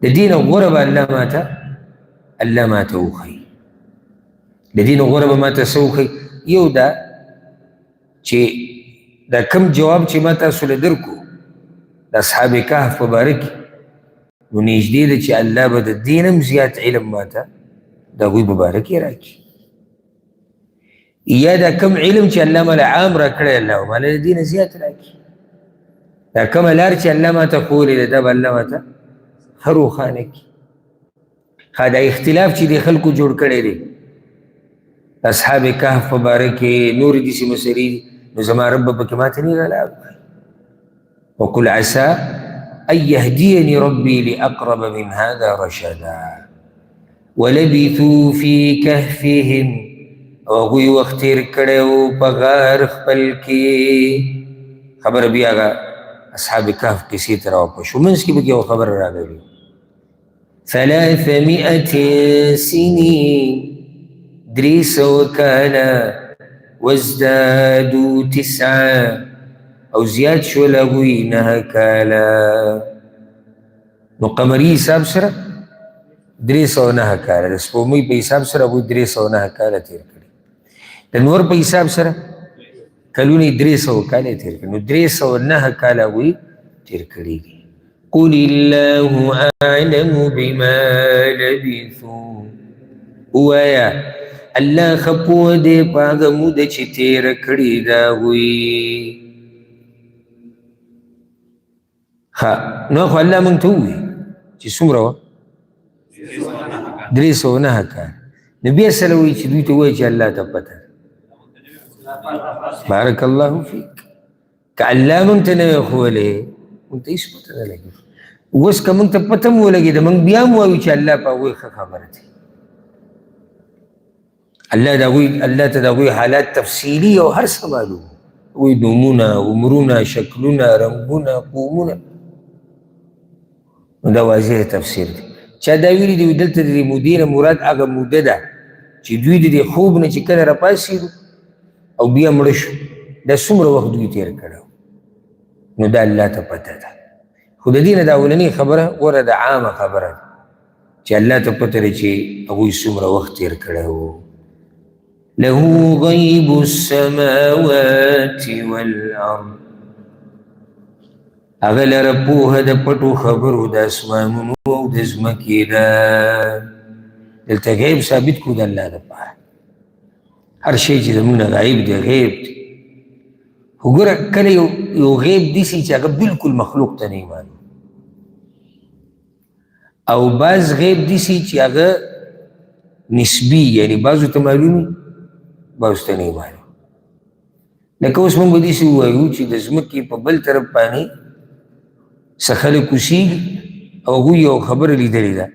د دین غوره به الله ماته، الله ماته وښیي. د دین غوره به ماته څه وښیي؟ یو دا چې دا کم جواب چې ما تاسو له درکو د اصحاب کهف په باره کې، نو نږدې ده چې الله به د دې نه هم زیات علم ماته د هغوی په باره کې راکړي. یا دا کم علم چې الله ماله عام راکړی، الله به ماله د دې نه زیات راکړي. دا کومه لار چې الله ماته ښوولې ده، دا به الله ماته ښه روښانه کړي. ښه، دا اختلاف چې دې خلکو جوړ کړی دی اصحاب کهف په باره کې، نورې داسې مسلې دي، نو زما رب به پکې ماته نه لار وښایي. وقل عسى أن يهديني ربي لأقرب من هذا رشدا. ولبثوا في كهفهم، او هغوی وخت تېر کړی و په غار خپل کې. خبره بیا هغه اصحاب کهف قصې ته راواپس شو، منځ کې پکې یوه خبره راغلې. 300 سنین، 300 کاله، وازدادوا 9، او زیات شول هغوی 9 کاله. نو قمري حساب سره 309 کاله، د سپوږمۍ په حساب سره هغوی 309 کاله تېر کړي، د نور په حساب سره کلونه یې 300 کاله تېر کړي، نو 309 کاله هغوی تېر کړي دي. قل الله أعلم بما لبثوا، ووايه الله ښه پوه دی په هغه موده چې تېره کړې ده هغوی. ښه، نو خو الله موږ ته ووایي چې څومره وه؟ 309 کاله. نو بیا سره وایي چې دوی ته ووایي چې الله ته پته ده. بارک الله فیک. که الله موږ ته نه وی ښوولی، موږ ته هېڅ پته نه لګي. اوس که موږ ته پته هم ولګېده، موږ بیا هم وایو چې الله په هغوی ښه خبره دی. الله د هغوی، الله ته د هغوی حالات تفصیلي او هر څه معلوم، هغوی نومونه، عمرونه، شکلونه، رنګونه، قومونه. نو دا واضح تفسیر دی. چا دا ویلي دي دلته د دې مودې نه مراد هغه موده ده چې دوی د دې خوب نه چې کله راپاڅېدو او بیا مړه شو، دا څومره وخت دوی تېر کړی، نو دا الله ته پته ده. خو د دې نه دا اولنۍ خبره غوره ده، عامه خبره ده چې الله ته پته ده چې هغوی څومره وخت تېر کړی و. له غیب السماوات والارض، هغه لره پوهه د پټو خبرو د اسمانونو او د ځمکې ده. دلته غیب ثابت کړو د الله دپاره. هر شی چې زموږ نه غایب دی غیب دی. خو ګوره کله یو غیب داسې چې هغه بالکل مخلوق ته نه معلوم، او بعض غیب داسې چې هغه نسبي، یعنی بعضو ته معلوم وي بعضو ته نه معلوم. لکه اوس موږ به داسې ووایو چې د ځمکې په بل طرف باندې څه خلک اوسېږي او هغوی یو خبره لیدلې ده،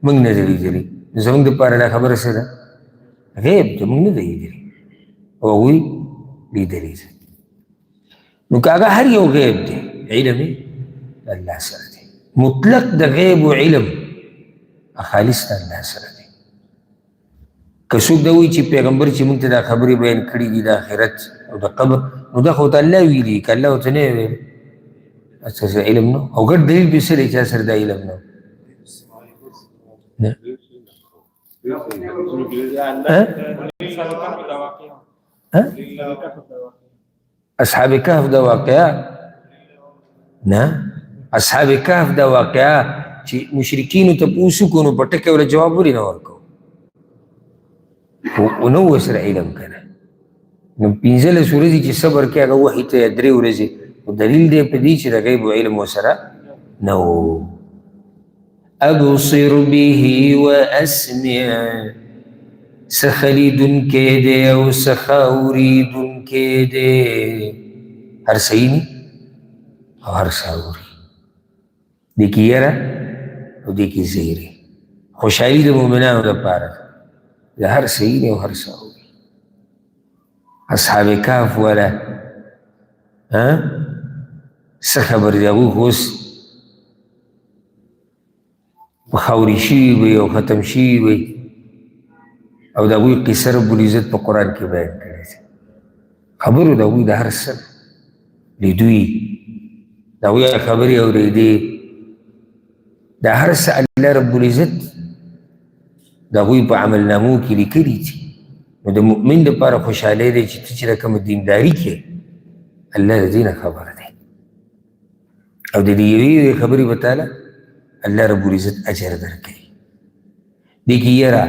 موږ نه ده لیدلې، نو زموږ دپاره دا خبره څه ده؟ غیب ده، موږ نه ده لیدلې او هغوی لیدلې ده. نو که هغه هر یو غیب دی، علم یې د الله سره دی، مطلق د غیب و علم خالص د الله سره دی. که څوک دا وایي چې پیغمبر چې موږ ته دا خبرې بیان کړي دي د آخرت او د قبر، نو دا خو ته الله ویلي، که الله ورته نه ویل ستاسو علم نه، او ګډ دلیل پرې څه دی چې سره دا علم نه؟ نه. اصحاب کهف دا واقعه نه، اصحاب کهف دا واقعه چې مشرکینو ته پوس وکړو نو په ټکي ولا جواب ولې نه ورکو؟ خو نو ورسره علم که نه. نو 15 ورځې چې صبر کوي هغه وحي ته 3 ورځې، نو دلیل دی په دې چې د غیب علم ورسره نه و. ابصر به واسمع، څه ښه لیدونکی دی او څه ښه اورېدونکی دی. هر څه ویني او هر څه اوري. دې کې یره او دې کې زیری. خوشحالي د مؤمنانو لپاره ده، د هر څه ویني او هر څه اوري. اصحاب کهف والا څه خبر دی؟ هغوی خو اوس په خاورې شوي وي او ختم شوي وي، او د هغوی قصه رب العزت په قرآن کې بیان کړې ده. خبرو د هغوی د هر څه لیدوی، د هغوی خبرې اورېدې، د هر څه الله رب العزت د هغوی په عمل نامو کې لیکلي دي. نو د مؤمن دپاره خوشحالۍ دی چې ته چې کومه دینداري کې الله د دې نه خبر دی، او د دې یوې یوې خبرې به تعالی الله رب العزت اجر درکوي. دې کې یره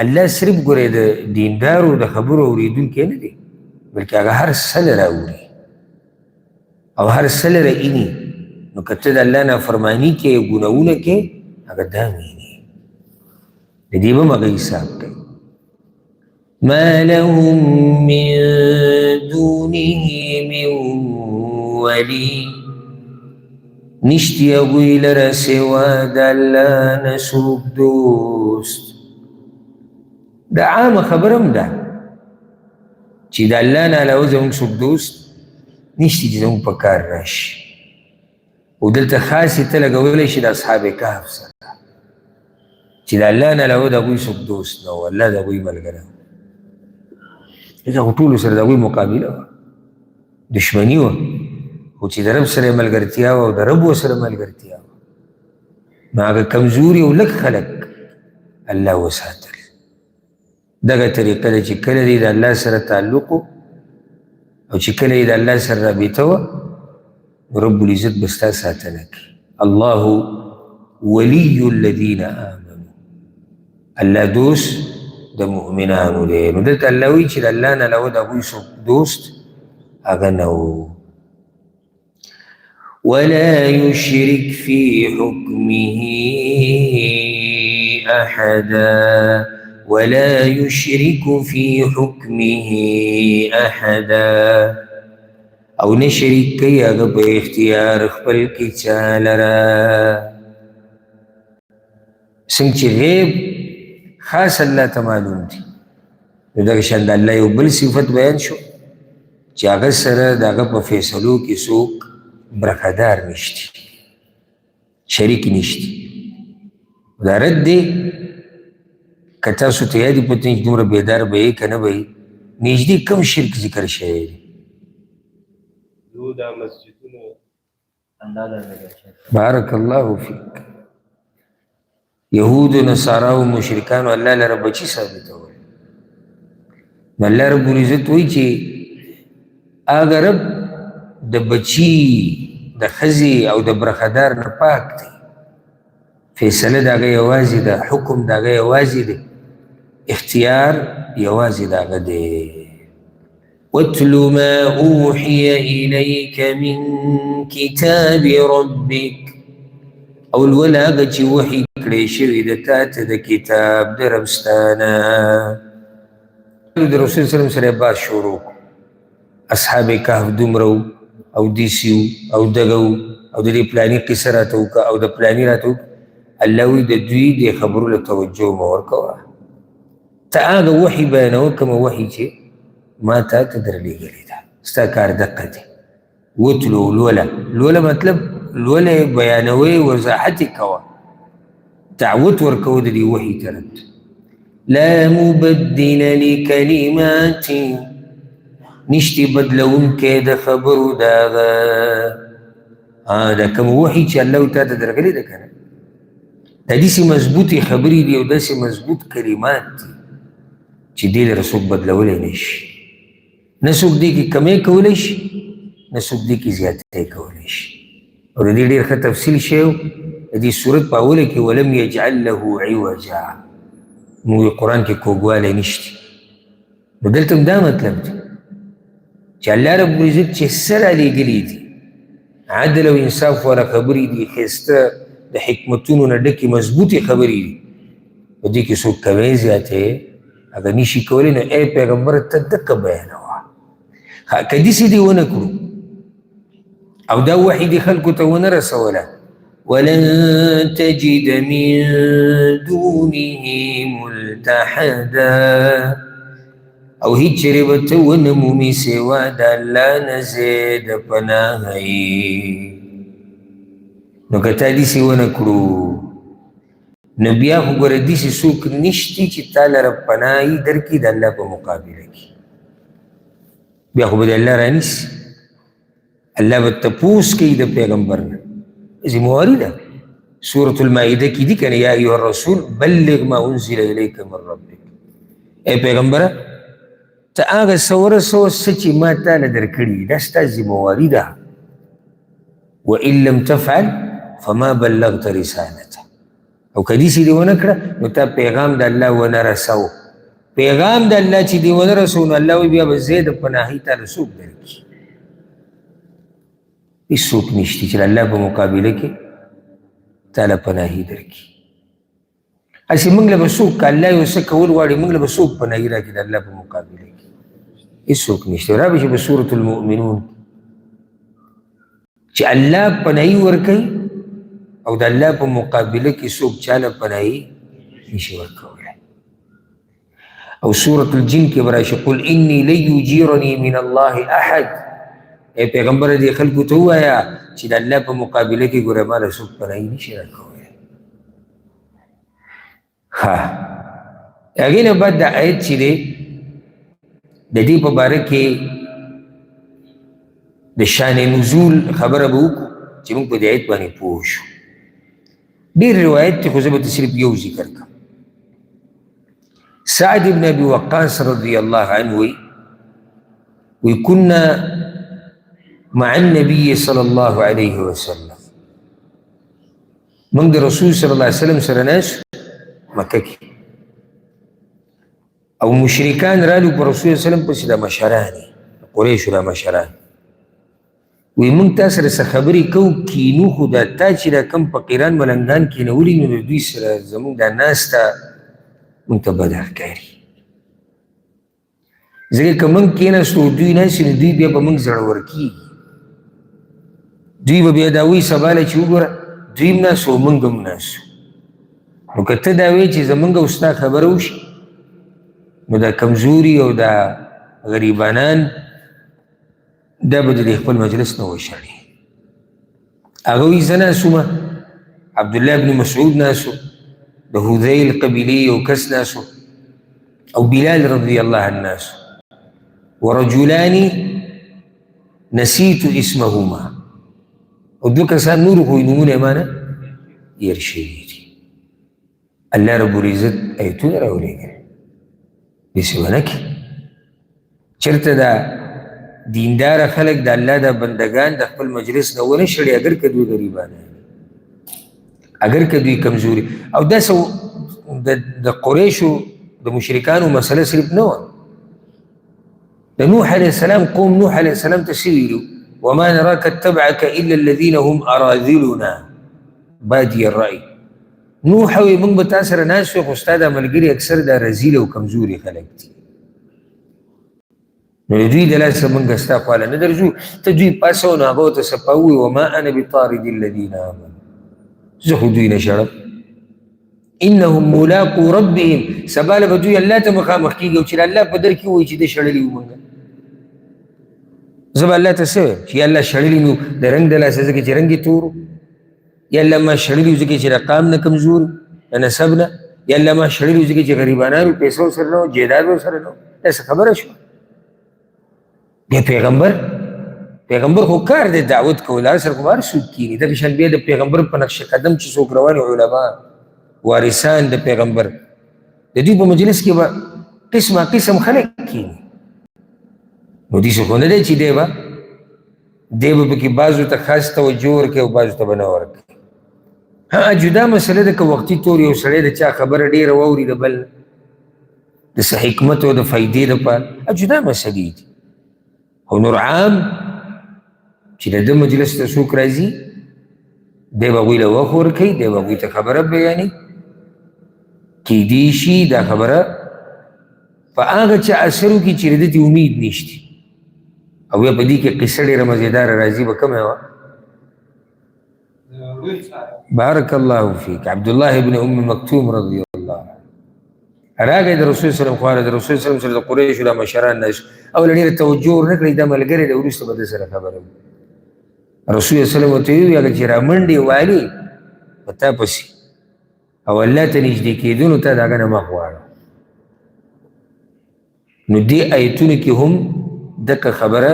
الله صرف ګورې د دیندارو د خبرو اورېدونکی نه دی، بلکې هغه هر څه لره اوري او هر څه لره ایني. نو که ته د الله نافرماني کوې، ګناهونه کوې، هغه دا ویني، د دې به هم هغه حساب کوي. ما لهم من دونه من ولي، نشتي هغوی لره سوا د الله نه څوک دوست. دا عامه خبره هم ده چې د الله نه علاوه زموږ څوک دوست نشتي چې زموږ په کار راشي. او دلته خاصې ته لګولی شي د اصحاب کهف سره چې د الله نه علاوه د هغوی څوک دوست نه و، الله د هغوی ملګری و. ځکه خو ټولو سره د هغوی مقابله وه، دښمني وه، خو چې د رب سره یې ملګرتیا وه او د رب ورسره ملګرتیا وه، نو هغه کمزوري او لږ خلک الله وساتل. دغه طریقه ده چې کله دې د الله سره تعلق او چې کله یې د الله سره رابطه وه، رب العزت به ستا ساتنه کوي. الله ولي الذین آمنو، الله دوست د مؤمنانو دی. نو دلته الله وایي چې د الله نه علاوه د هغوی څوک دوست هغه نه و. ولا يشرك في حكمه أحدا، ولا يشرك في حكمه أحدا، او نه شریک کوي هغه په اختیار خپل کې چا لره. څنګه چې غیب خاص الله ته معلوم دی، نو دغه شان د الله یو بل صفت بیان شو چې هغه سره د هغه په فیصلو کې څوک برخهدار نشتی، شریک نشتی. دا رد دی که تاسو ته یادې پته نه چې دومره بیدار به یې که نه به یې، نږدې کم شرک ذکر شوی دی. بارک الله فیک. یهود، نصارا او مشرکانو الله لره بچي ثابتول. نو الله رب العزت وایي چې هغه رب د بچي، د ښځې او د برخهدار نه پاک دی. فیصله د هغه یوازې ده، حکم د هغه یوازې دی، اختیار یوازې د هغه دی. واتل ما اوحي إليك من كتاب ربك، او لوله هغه چې وحي کړی شوي د تا ته د کتاب د رب ستا نه. د رسول صلی الله علیه وسلم سره یې بحث شروع کړو. اصحاب کهف دومره وو او داسې وو او دغه وو او د دې پلاني قصه راته وکړه او د پلاني راته وکړه. الله وایي د دوی دې خبرو له توجه مه ورکوه، ته هغه وحي بیانوه کومه وحي چې ما تا ته درلېږلې ده، ستا کار دقه دی. وتلو لوله، لوله مطلب لوله بیانوي، وضاحت یې کوه، دعوت ورکوه د دې وحي طرف ته. لا مبدل لکلماتي، نشتي بدلونکی د خبرو د هغه. دا کوم وحي چې الله تا ته درغلې ده که نه، دا داسې مضبوطې خبرې دي او داسې مضبوط کلمات دي چې دې لره څوک بدلولی نه شي، نه څوک دې کې کمی کولی شي، نه څوک دې کې زیاتی کولی شي. او د دې ډېر ښه تفصیل شوی د دې سورت په اوله کې، ولم یجعل له عوجا، موږ قرآن کې کوږوالی نشته. نو دلته هم دا مطلب دی چې الله رب العزت چې څه رالیږلي دي، عدل او انصاف والا خبرې دي، ښایسته د حکمتونو نه ډکې مضبوطې خبرې دي، په دې کې څوک کمی زیاتی هغه نشي کولی. نو ای پیغمبر ته دقه بیانوه، که داسې دې ونه کړو او دا وحي دې خلکو ته ونه رسوله، ولن تجد من دونه ملتحدا، او هیڅ چېرې به ته ونه مومې سوا د الله نه ځای د پناهۍ. نو که تا داسې ونه کړو نو بیا خو ګوره داسې څوک نشتي چې تا لره پناهي درکړي د الله په مقابله کې، بیا خو به د الله رانیسي، الله به تپوس کوي د پیغمبر نه، ذمهواري ده. سورة المائده کې دي که نه، یا ایها الرسول بلغ ما انزل الیک من ربک، ای پیغمبره ته هغه څه ورسوه څه چې ما تا له درکړي، دا ستا ذمهواري ده. وان لم تفعل فما بلغت رسالته. او که داسې دې ونه کړه نو تا پیغام د الله ونه رسو. پیغام د الله چې دې ونه رسو نو الله وایي بیا به زه د پناهي تا له څوک درکړي؟ هېڅوک نشته چې د الله په مقابله کې تا له پناهي درکړي. هسې موږ له به څوک، که الله یو څه کول غواړي، موږ له به څوک پناهي راکړي د الله په مقابله کې؟ هېڅوک نشته. را به شي په سورة المؤمنون چې الله پناهي ورکوي او د الله په مقابله کې څوک چا له پناهي نشي ورکولی. او سورة الجن کې به راشي قل اني لن يجيرني من الله احد. ای پیغمبر دې خلکو ته ووایه چې د الله په مقابله کې ګوره ما له څوک پناهي نشي راکولی. ښه، هغې نه بعد دا آیت چې دی د دې په باره کې د شان نزول خبره به وکړو چې موږ په دې آیت باندې پوه شو. ډېر روایت دی خو زه به ته صرف یو ذکر کړم. سعد بن ابي وقاص رضی الله عنه وی كنا مع النبي صلى الله عليه وسلم، موږ د رسول صلی الله علیه وسلم سره ناست مکه کې، او مشرکان رالو پر رسول صلی الله علیه وسلم پسې د مشران قریشو دا مشران وی موږ تا سره څه خبرې کوو کینو، خو دا تا چې دا کوم فقیران ملنګان کینولي نو د دوی سره زموږ دا ناسته موږ ته بده ښکاري، ځکه که موږ کېناستو دوی ناست نو دوی بیا په موږ زړور کېږي، دوی به بیا دا وایي سبا له چې وګوره دوی هم ناست او موږ هم ناست. نو که ته دا وایې چې زموږ او ستا خبره وشي نو دا کمزوري او دا غریبانان دا به د خپل مجلس نه وشړي. هغه وایي زه ناست وم، عبدالله بن مسعود ناست و، د هذیل قبیلې یو کس ناست و، او بلال رضی الله عنه ناست و، ورجلان نسیت اسمهما، او دوه کسان نور خو یې نومونه یې ما نه هېر شوي دي. الله رب العزت ایتونه راولېږل، داسې به نه کړي. چېرته دا دینداره خلک د الله دا بندګان د خپل مجلس نه ونه شړي، اګر که دوی غریبان دي، اګر که دوی کمزوري. او داسې د قریشو د مشرکانو مسله صرف نه وه. د نوح علیه السلام قوم نوح علیه السلام ته څه ویلو؟ وما نراک اتبعک الا الذین هم اراذلنا بادي الرأی. نوح وایي موږ به تا سره ناست یو، خو ستا دا ملګري اکثر دا رذیل او کمزوري خلک دي، نو د دوی د لاسه موږ ستا خواله نه درځو، ته دوی پاڅوه. نو هغه ورته صفا ووایي وما انا بطارد الذین آمنوا، زه خو دوی نه شړم، انهم ملاقو ربهم، سبا له به دوی الله ته مخامخ کېږي، او چې الله په در کې ووایي چې ده شړلي وو موږ، زه به الله ته څه وایم چې یا الله شړلي مې وو د رنګ د لاسه ځکه چې رنګ یې تور و، یا الله ما شړلي وو ځکه چې د قام نه کمزور د نسب نه، یا الله ما شړلي وو ځکه چې غریبانان وو، پیسو سره نه وو، جایداد سره نه وو. داسې خبره شوه. بیا پیغمبر خو کار دی دعوت کول، هر سره خو هر څوک کښېني. دغه شان بیا د پیغمبر په نقش قدم چې څوک روان علما وارثان د پیغمبر، د دوی په مجلس کې به قسمه قسم خلک کښېني. نو داسې خو نه دی چې دی به پکې بعضو ته خاص توجه ورکوي او بعضو ته به نه ورکوي. ها جدا مسله ده که وختي طور یو سړی د چا خبره ډېره واوري د بل د څه حکمت او د فایدې لپاره، جدا مسلې دي. خو نور عام چې د ده مجلس ته څوک راځي دی به هغوی له وخت ورکوي، دی به هغوی ته خبره بیانوي. کیدی شي دا خبره په هغه چا اثر وکړي چې د ده ترې امید نشته. او بیا په دې کې قصه ډېره مزېداره راځي، به کومه وه؟ بارک الله فیک، عبدالله ابن ام مکتوم رضی الله عنه راغی د رسول صلی الله علیه وسلم خواله، د رسول صلی الله علیه وسلم سره د قریشو دا مشران ناست او له ډېره توجه ورنه کړي، دا ملګری دی، وروسته به ده سره خبره وکړي. رسول صلی الله علیه وسلم ورته وویل هغه چې رامنډې والي په تا پسې او الله ته نږدې کېدو نو ته د هغه نه مخ واړه. نو دې آیتونو کې هم دغه خبره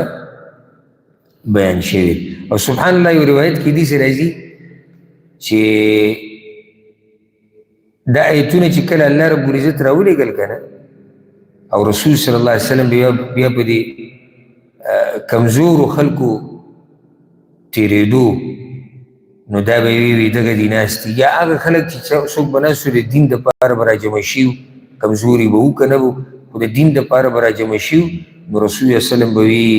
بیان شوې. او سبحان الله یو روایت کې داسې راځي چې دا آیتونه چې کله الله رب العزت راولېږل که نه، او رسول صلی الله علیه وسلم بیا په دې کمزورو خلکو تېرېدو، نو دا به وي وي دغه دي ناست دي، یا هغه خلک چې څوک به ناست وو د دین دپاره به راجمع شي، کمزوري به وو که نه وو، خو د دین دپاره به راجمع شي، نو رسول الله وسلم به وي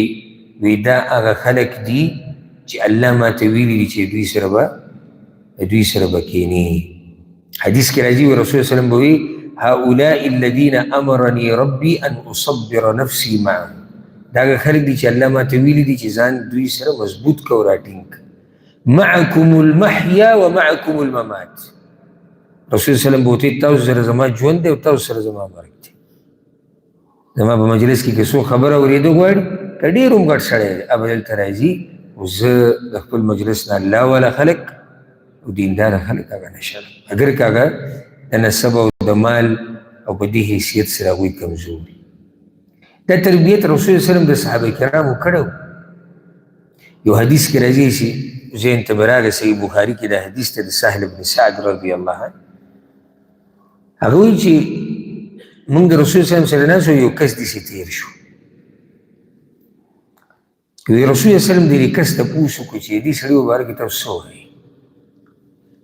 وي دا هغه خلک دي چې الله ما ته ویلي دي چې دوی سره به کښېني. حدیث کې راځي رسول الله وسلم به وي هؤلاء الذين امرني ربي ان اصبر نفسي معهم. دا هغه خلک دي چې الله ما ته ویلي دي چې ځان دوی سره مضبوط کړه او راټینګ کړه. معكم المحيا ومعكم الممات. رسول الله وسلم به ورته تاسو سره زما ژوند دی او تاسو سره زما مرګ دی. زما په مجلس کې که څوک خبره اورېده غواړي، که ډېر هم غټ سړی دی، هغه دلته راځي، خو زه د خپل مجلس نه الله والا خلک او دینداره خلک هغه نه شړم، اګر که هغه د نسب او د مال او په دې حیثیت سره هغوی کمزور دي. دا تربیت رسول الله وسلم د صحابه کرامو کړی. یو حدیث کې راځي چې ذهن ته مې راغی، صحیح بخاري کې دا حدیث دی د سهل بن سعد رضی الله عنه. هغه وایي چې موږ د رسول الله سره ناست وو، یو کس داسې تېر شو. وی رسول الله وسلم د دې کس تپوس وکړو چې دې سړي مبارک تاسو څه وایئ؟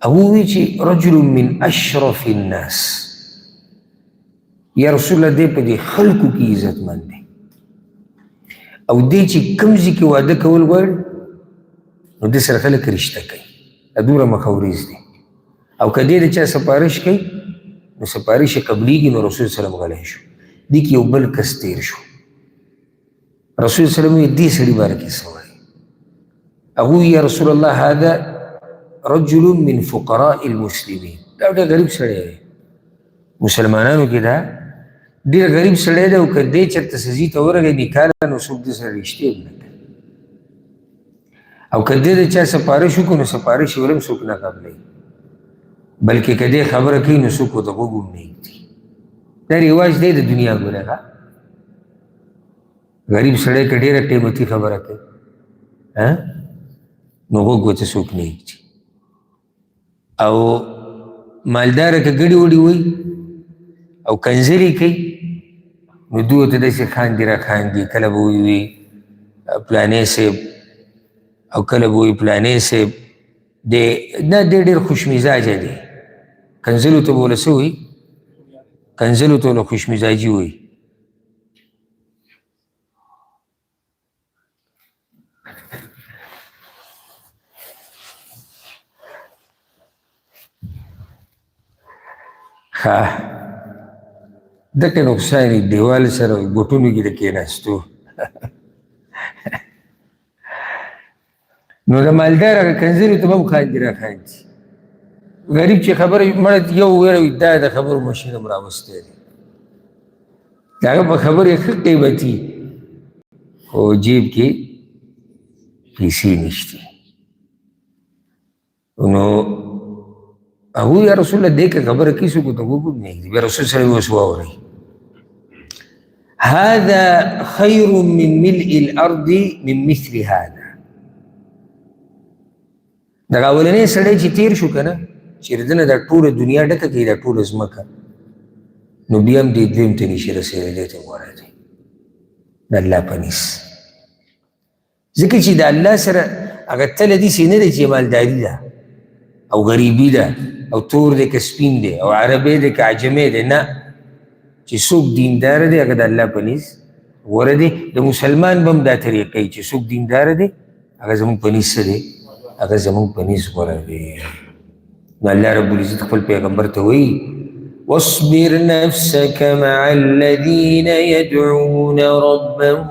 هغه وویل چې رجل من اشرف الناس. یا رسول الله، دی په دې خلکو کې عزتمند دی، او دی چې کوم ځای کې واده کول غواړي نو دې سره خلک رشته کوي، دا دومره مخورېز دی، او که دی د چا سفارش کوي نو سفارش یې قبلېږي. نو رسول سلام غلی شو. دې کې یو بل کس تېر شو. رسول سلام وایي دې سړي باره کې څه وایي؟ هغه وایي یا رسول الله، هذا رجل من فقراء المسلمین. دا ډېر غریب سړی دی، مسلمانانو کې دا ډېر غریب سړی دی، او که دی چېرته څه ته ورغی نکاح له، نو څوک دې سره رشتې هم نه کوي، او که دی د چا سفارش وکړو نو سفارش یې هم څوک نه قبلوي، بلکې که دی خبره کوي نو څوک ورته غوږ هم نه ږدي. دا رواج دی د دنیا ګوره. غریب سړی که ډېره قیمتي خبره کوي نو غوږ ورته څوک نه ږدي، او مالداره که ګړي وړي وایي او کنځلې کوي نو دوی ورته داسې خاندي را خاندي، کله به وایي پلانی صاحب او کله به وایي پلانی صاحب دی، نه دی ډېر خوش مزاجه دی. کنځلو ته به ورله څه وایي؟ کنځلو ته ورله خوش مزاجي وایي. ښه دغه نقصان یې دیوال سره ګوټونو کې د کېناستو. نو د مالدار هغه کنځلې ته به هم خاندي را خاندي. غریب چې خبره مړه یو ویره وي، دا د خبرو ماشین هم راوستی دی، د هغه په خبرې ښه قیمتي، خو جیب کې پیسې نشته. نو هغوی یا رسول الله، دې که خبره کوي څوک ورته غوږ هم نه ږدي. بیا رسول صلی الله علیه وسلم واورئ، هذا خير من ملء الأرض من مثل هذا. دغه اولنی سړی چې تیر شو که نه، چې دنه دا ټوله دنیا ډکه کوي، دا ټوله ځمکه، نو بیا هم دې دویم ته نشي رسېدلی، دی ته غوره دی د الله په نیز، ځکه چې د الله سره هغه تله داسې نه دی چې مالداري ده او غریبي ده او تور دی که سپین دی او عربی دی که عجمی دی، نه، چې څوک دیندار دی هغه د الله په نیز غوره دی. د مسلمان به هم دا طریقه وي چې څوک دیندار دی هغه زموږ په نیز څه دی، هغه زموږ په نیز غوره دی. نو الله رب العزت خپل پیغمبر ته وایي واصبر نفسك مع الذين يدعون ربهم،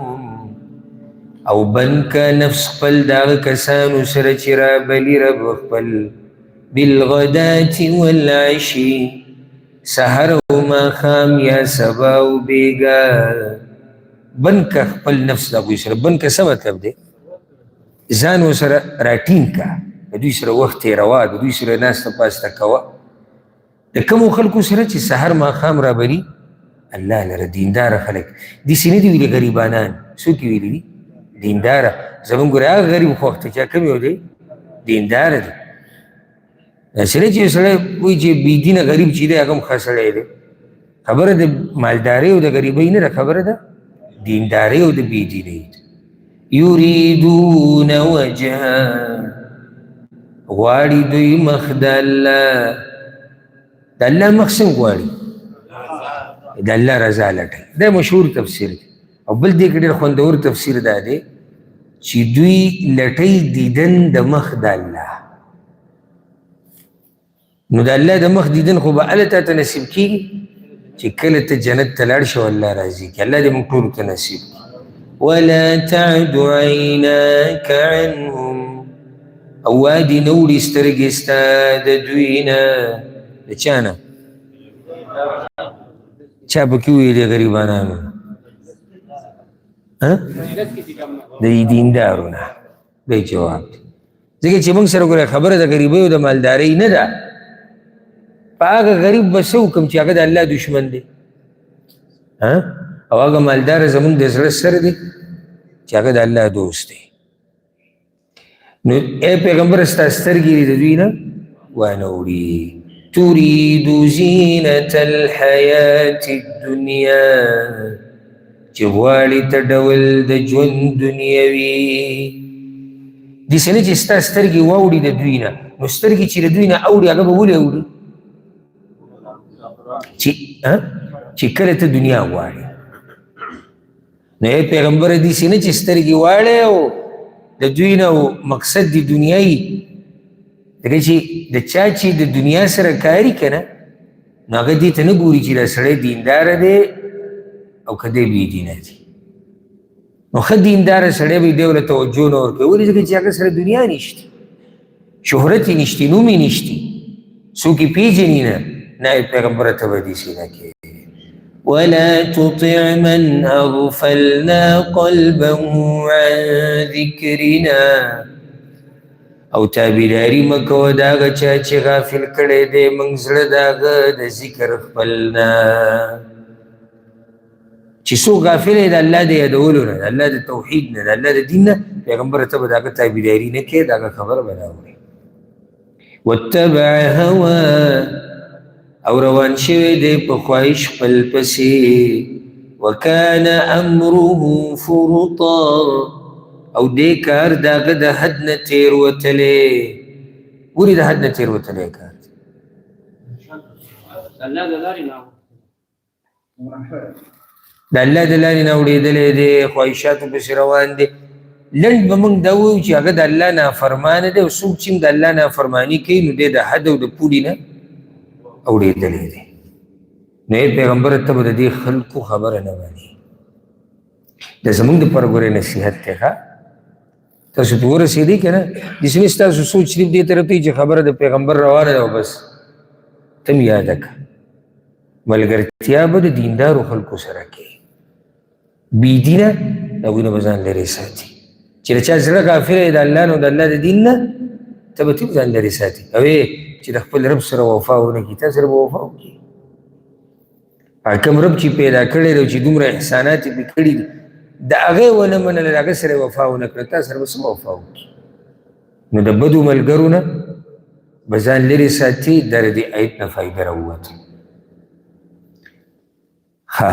او بند که نفس خپل د هغه کسانو سره چې رابلي رب خپل، بالغداة والعشي، سحر او ماښام یا سبا او بېګا. بند که خپل نفس د هغوی سره. بند که څه مطلب دی؟ ځان ورسره راټینګ که، د دوی سره وخت تېروه، د دوی سره ناسته پاسته کوه، د کومو خلکو سره چې سحر ماښام رابلي الله لره. دینداره خلک داسې نه دي ویلي غریبانان، څوک یې ویلي دي؟ دینداره. زمونږ ګورې هغه غریب خوښ دی چې کوم یو دی دینداره دی، داسې نه چې سړی وایي چې بېدینه غریب چې دی هغه هم ښه سړی دی. خبره د مالدارۍ او د غریبۍ نه ده، خبره ده دیندارۍ او د بېدینۍ ده. یریدون وجهه، غواړي دوی مخ د الله. د الله مخ څنګه غواړي؟ د الله رضا لټوي. دا مشهور تفسیر دی. او بل دې کې ډېر خوندور تفسیر دا دی چې دوی لټوي دیدن د مخ د الله. نو د الله د مخ دیدن خو به هله تا ته نصیب کېږي چې کله ته جنت ته لاړ شې او الله راضي کړي. الله دې موږ ټولو ته نصیب کړي. ولا تعد عیناک عنهم، او وادي نه وړي سترګې ستا د دوی نه. د چا نه؟ چا پکې وویلې غریبانانو؟ د دیندارو نه. دی جواب دی، ځکه چې موږ سره ګوره خبره د غریبۍ او د مالدارۍ نه ده. په هغه غریب به څه وکړم چې هغه د الله دښمن دی، او هغه مالدار زموږ د زړه سر دی چې هغه د الله دوست دی. نو ای پیغمبر، ستا سترګې دې د دوی نه وانه وړي. تريد زینة الحیاة الدنیا، چې غواړي ته ډول د ژوند دنیوي. داسې نه چې ستا سترګې واوړي د دوی نه. نو سترګې چې د دوی نه اوړي، هغه به ولې اوړي؟ چې کله ته دنیا غواړې. نو ای پیغمبر، داسې نه چې سترګې واړې او د دوی نه مقصد د دنیا یي. ځکه چې د چا چې د دنیا سره کاري که نه، نو هغه دې ته نه ګوري چې دا سړی دینداره دی او که دی بې دینه دی. نو ښه دینداره سړی به دی ورته توجه نه ورکوي. ولې؟ ځکه چې هغه سره دنیا نشته، شهرت یې نشته، نوم یې نشته، څوک یې پېژني نه. نه ای پیغمبره، ته به داسې نه کوې. ولا تطع من أغفلنا قلبه عن ذكرنا، او تابعداري مه کوه د هغه چا چې غافل کړی دی موږ زړه د هغه د ذکر خپل نه. چې څوک غافل دی د الله د یادولو نه، د الله د توحید نه، د الله د دین نه، پیغمبر ته به د هغه تابعداري نه کوې، د هغه خبره به نه اورې. واتبع هوا، او روان شوی دی په خواهش خپل پسې. وکان امره فرطا، او دې کار د هغه د حد نه تېر وتلی. ګوري، د حد نه تېر وتلی کار دی. د الله د لارې نه اوړېدلی دی، خواهشاتو پسې روان دی. لنډ به موږ دا ووایو چې هغه د الله نافرمانه دی، او څوک چې هم د الله نافرماني کوي نو دی د حد او د پولې نه اوړېدلی دی. نو ای پیغمبره، ته به د دې خلکو خبره نه منې. دا زموږ دپاره ګورې نصیحت دی. ښه، تاسو پرې ورسېدئ که نه؟ داسې نه ستاسو سوچ صرف دې طرف ته چې خبره د پیغمبر روانه ده او بس. ته هم یاده کړه، ملګرتیا به د دیندارو خلکو سره کوې، بې دینه د هغوی نه به ځان لرې ساتي. چې د چا زړه غافل دی د الله نه او د الله د دین نه، ته به ترې ځان لرې ساتي. او چې د خپل رب سره وفا ونه کړي، تا سره به وفا وکړي؟ هغه کوم رب چې پیدا کړی دی، چې دومره احسانات یې پرې کړي دي، د هغه یې ونه منله، د هغه سره یې وفا ونه کړه، تا سره به څه وفا وکړي؟ نو د بدو ملګرو نه به ځان لرې ساتي. دا د دې آیت نه فایده راووته. ښه،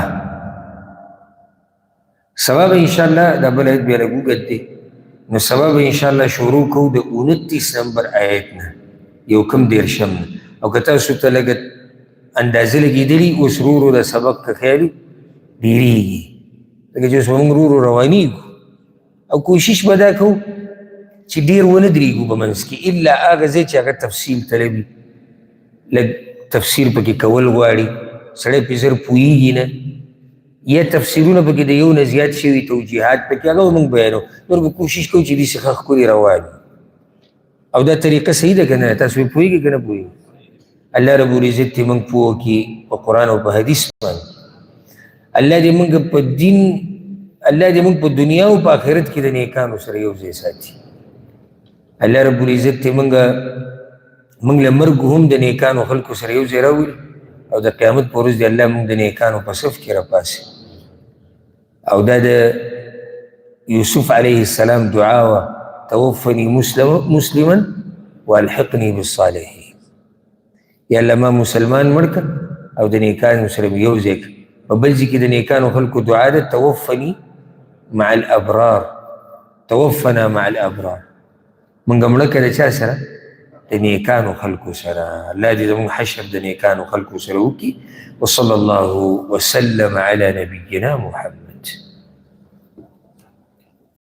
سبا به انشاءالله دا بل آیت بیا لږ اوږد دی، نو سبا به انشاءالله شروع کوو د 29 نمبر آیت نه، یو کم دېرشم نه. او که تاسو ته لږه اندازه لګېدلي، اوس ورو ورو د سبق که خیال ډېرېږي، ځکه چې اوس به موږ ورو ورو روانېږو، او کوشش به دا کوو چې ډېر ونه درېږو په منځ کې، الا هغه ځای چې هغه تفصیل طلبي، لږ تفسیر پکې کول غواړي، سړی پرې زر پوهېږي نه، یا تفسیرونه پکې د یو نه زیات شوي، توجیهات پکې، هغه به موږ بیانوو. نور به کوشش کوو چې داسې ښه ښکلي روان. او دا طریقه صحیح ده که نه؟ تاسو پرې پوهېږئ که نه پوهېږئ؟ الله رب العزت دې موږ پوه کړي په قرآن او په حدیث باندې. الله دې موږ په دین، الله دې موږ په دنیا او په آخرت کې د نیکانو سره یو ځای ساتي. الله رب العزت دې موږ له مرګ هم د نیکانو خلکو سره یو ځای راولي، او د قیامت په ورځ دې الله موږ د نیکانو په صف کې راپاسي. او دا د یوسف علیه السلام دعا وه، توفني مسلما والحقني بالصالحین. یا الله ما مسلمان مړ کړه او د نیکانو سره مې یو ځای کړه. په بل ځای کې د نیکانو خلکو دعا ده، توفني مع الابرار، توفنا مع الابرار. موږ مړه کړه د چا سره؟ د نیکانو خلکو سره. الله دې زموږ حشر د نیکانو خلکو سره وکړي. وصلی الله وسلم علی نبینا محمد.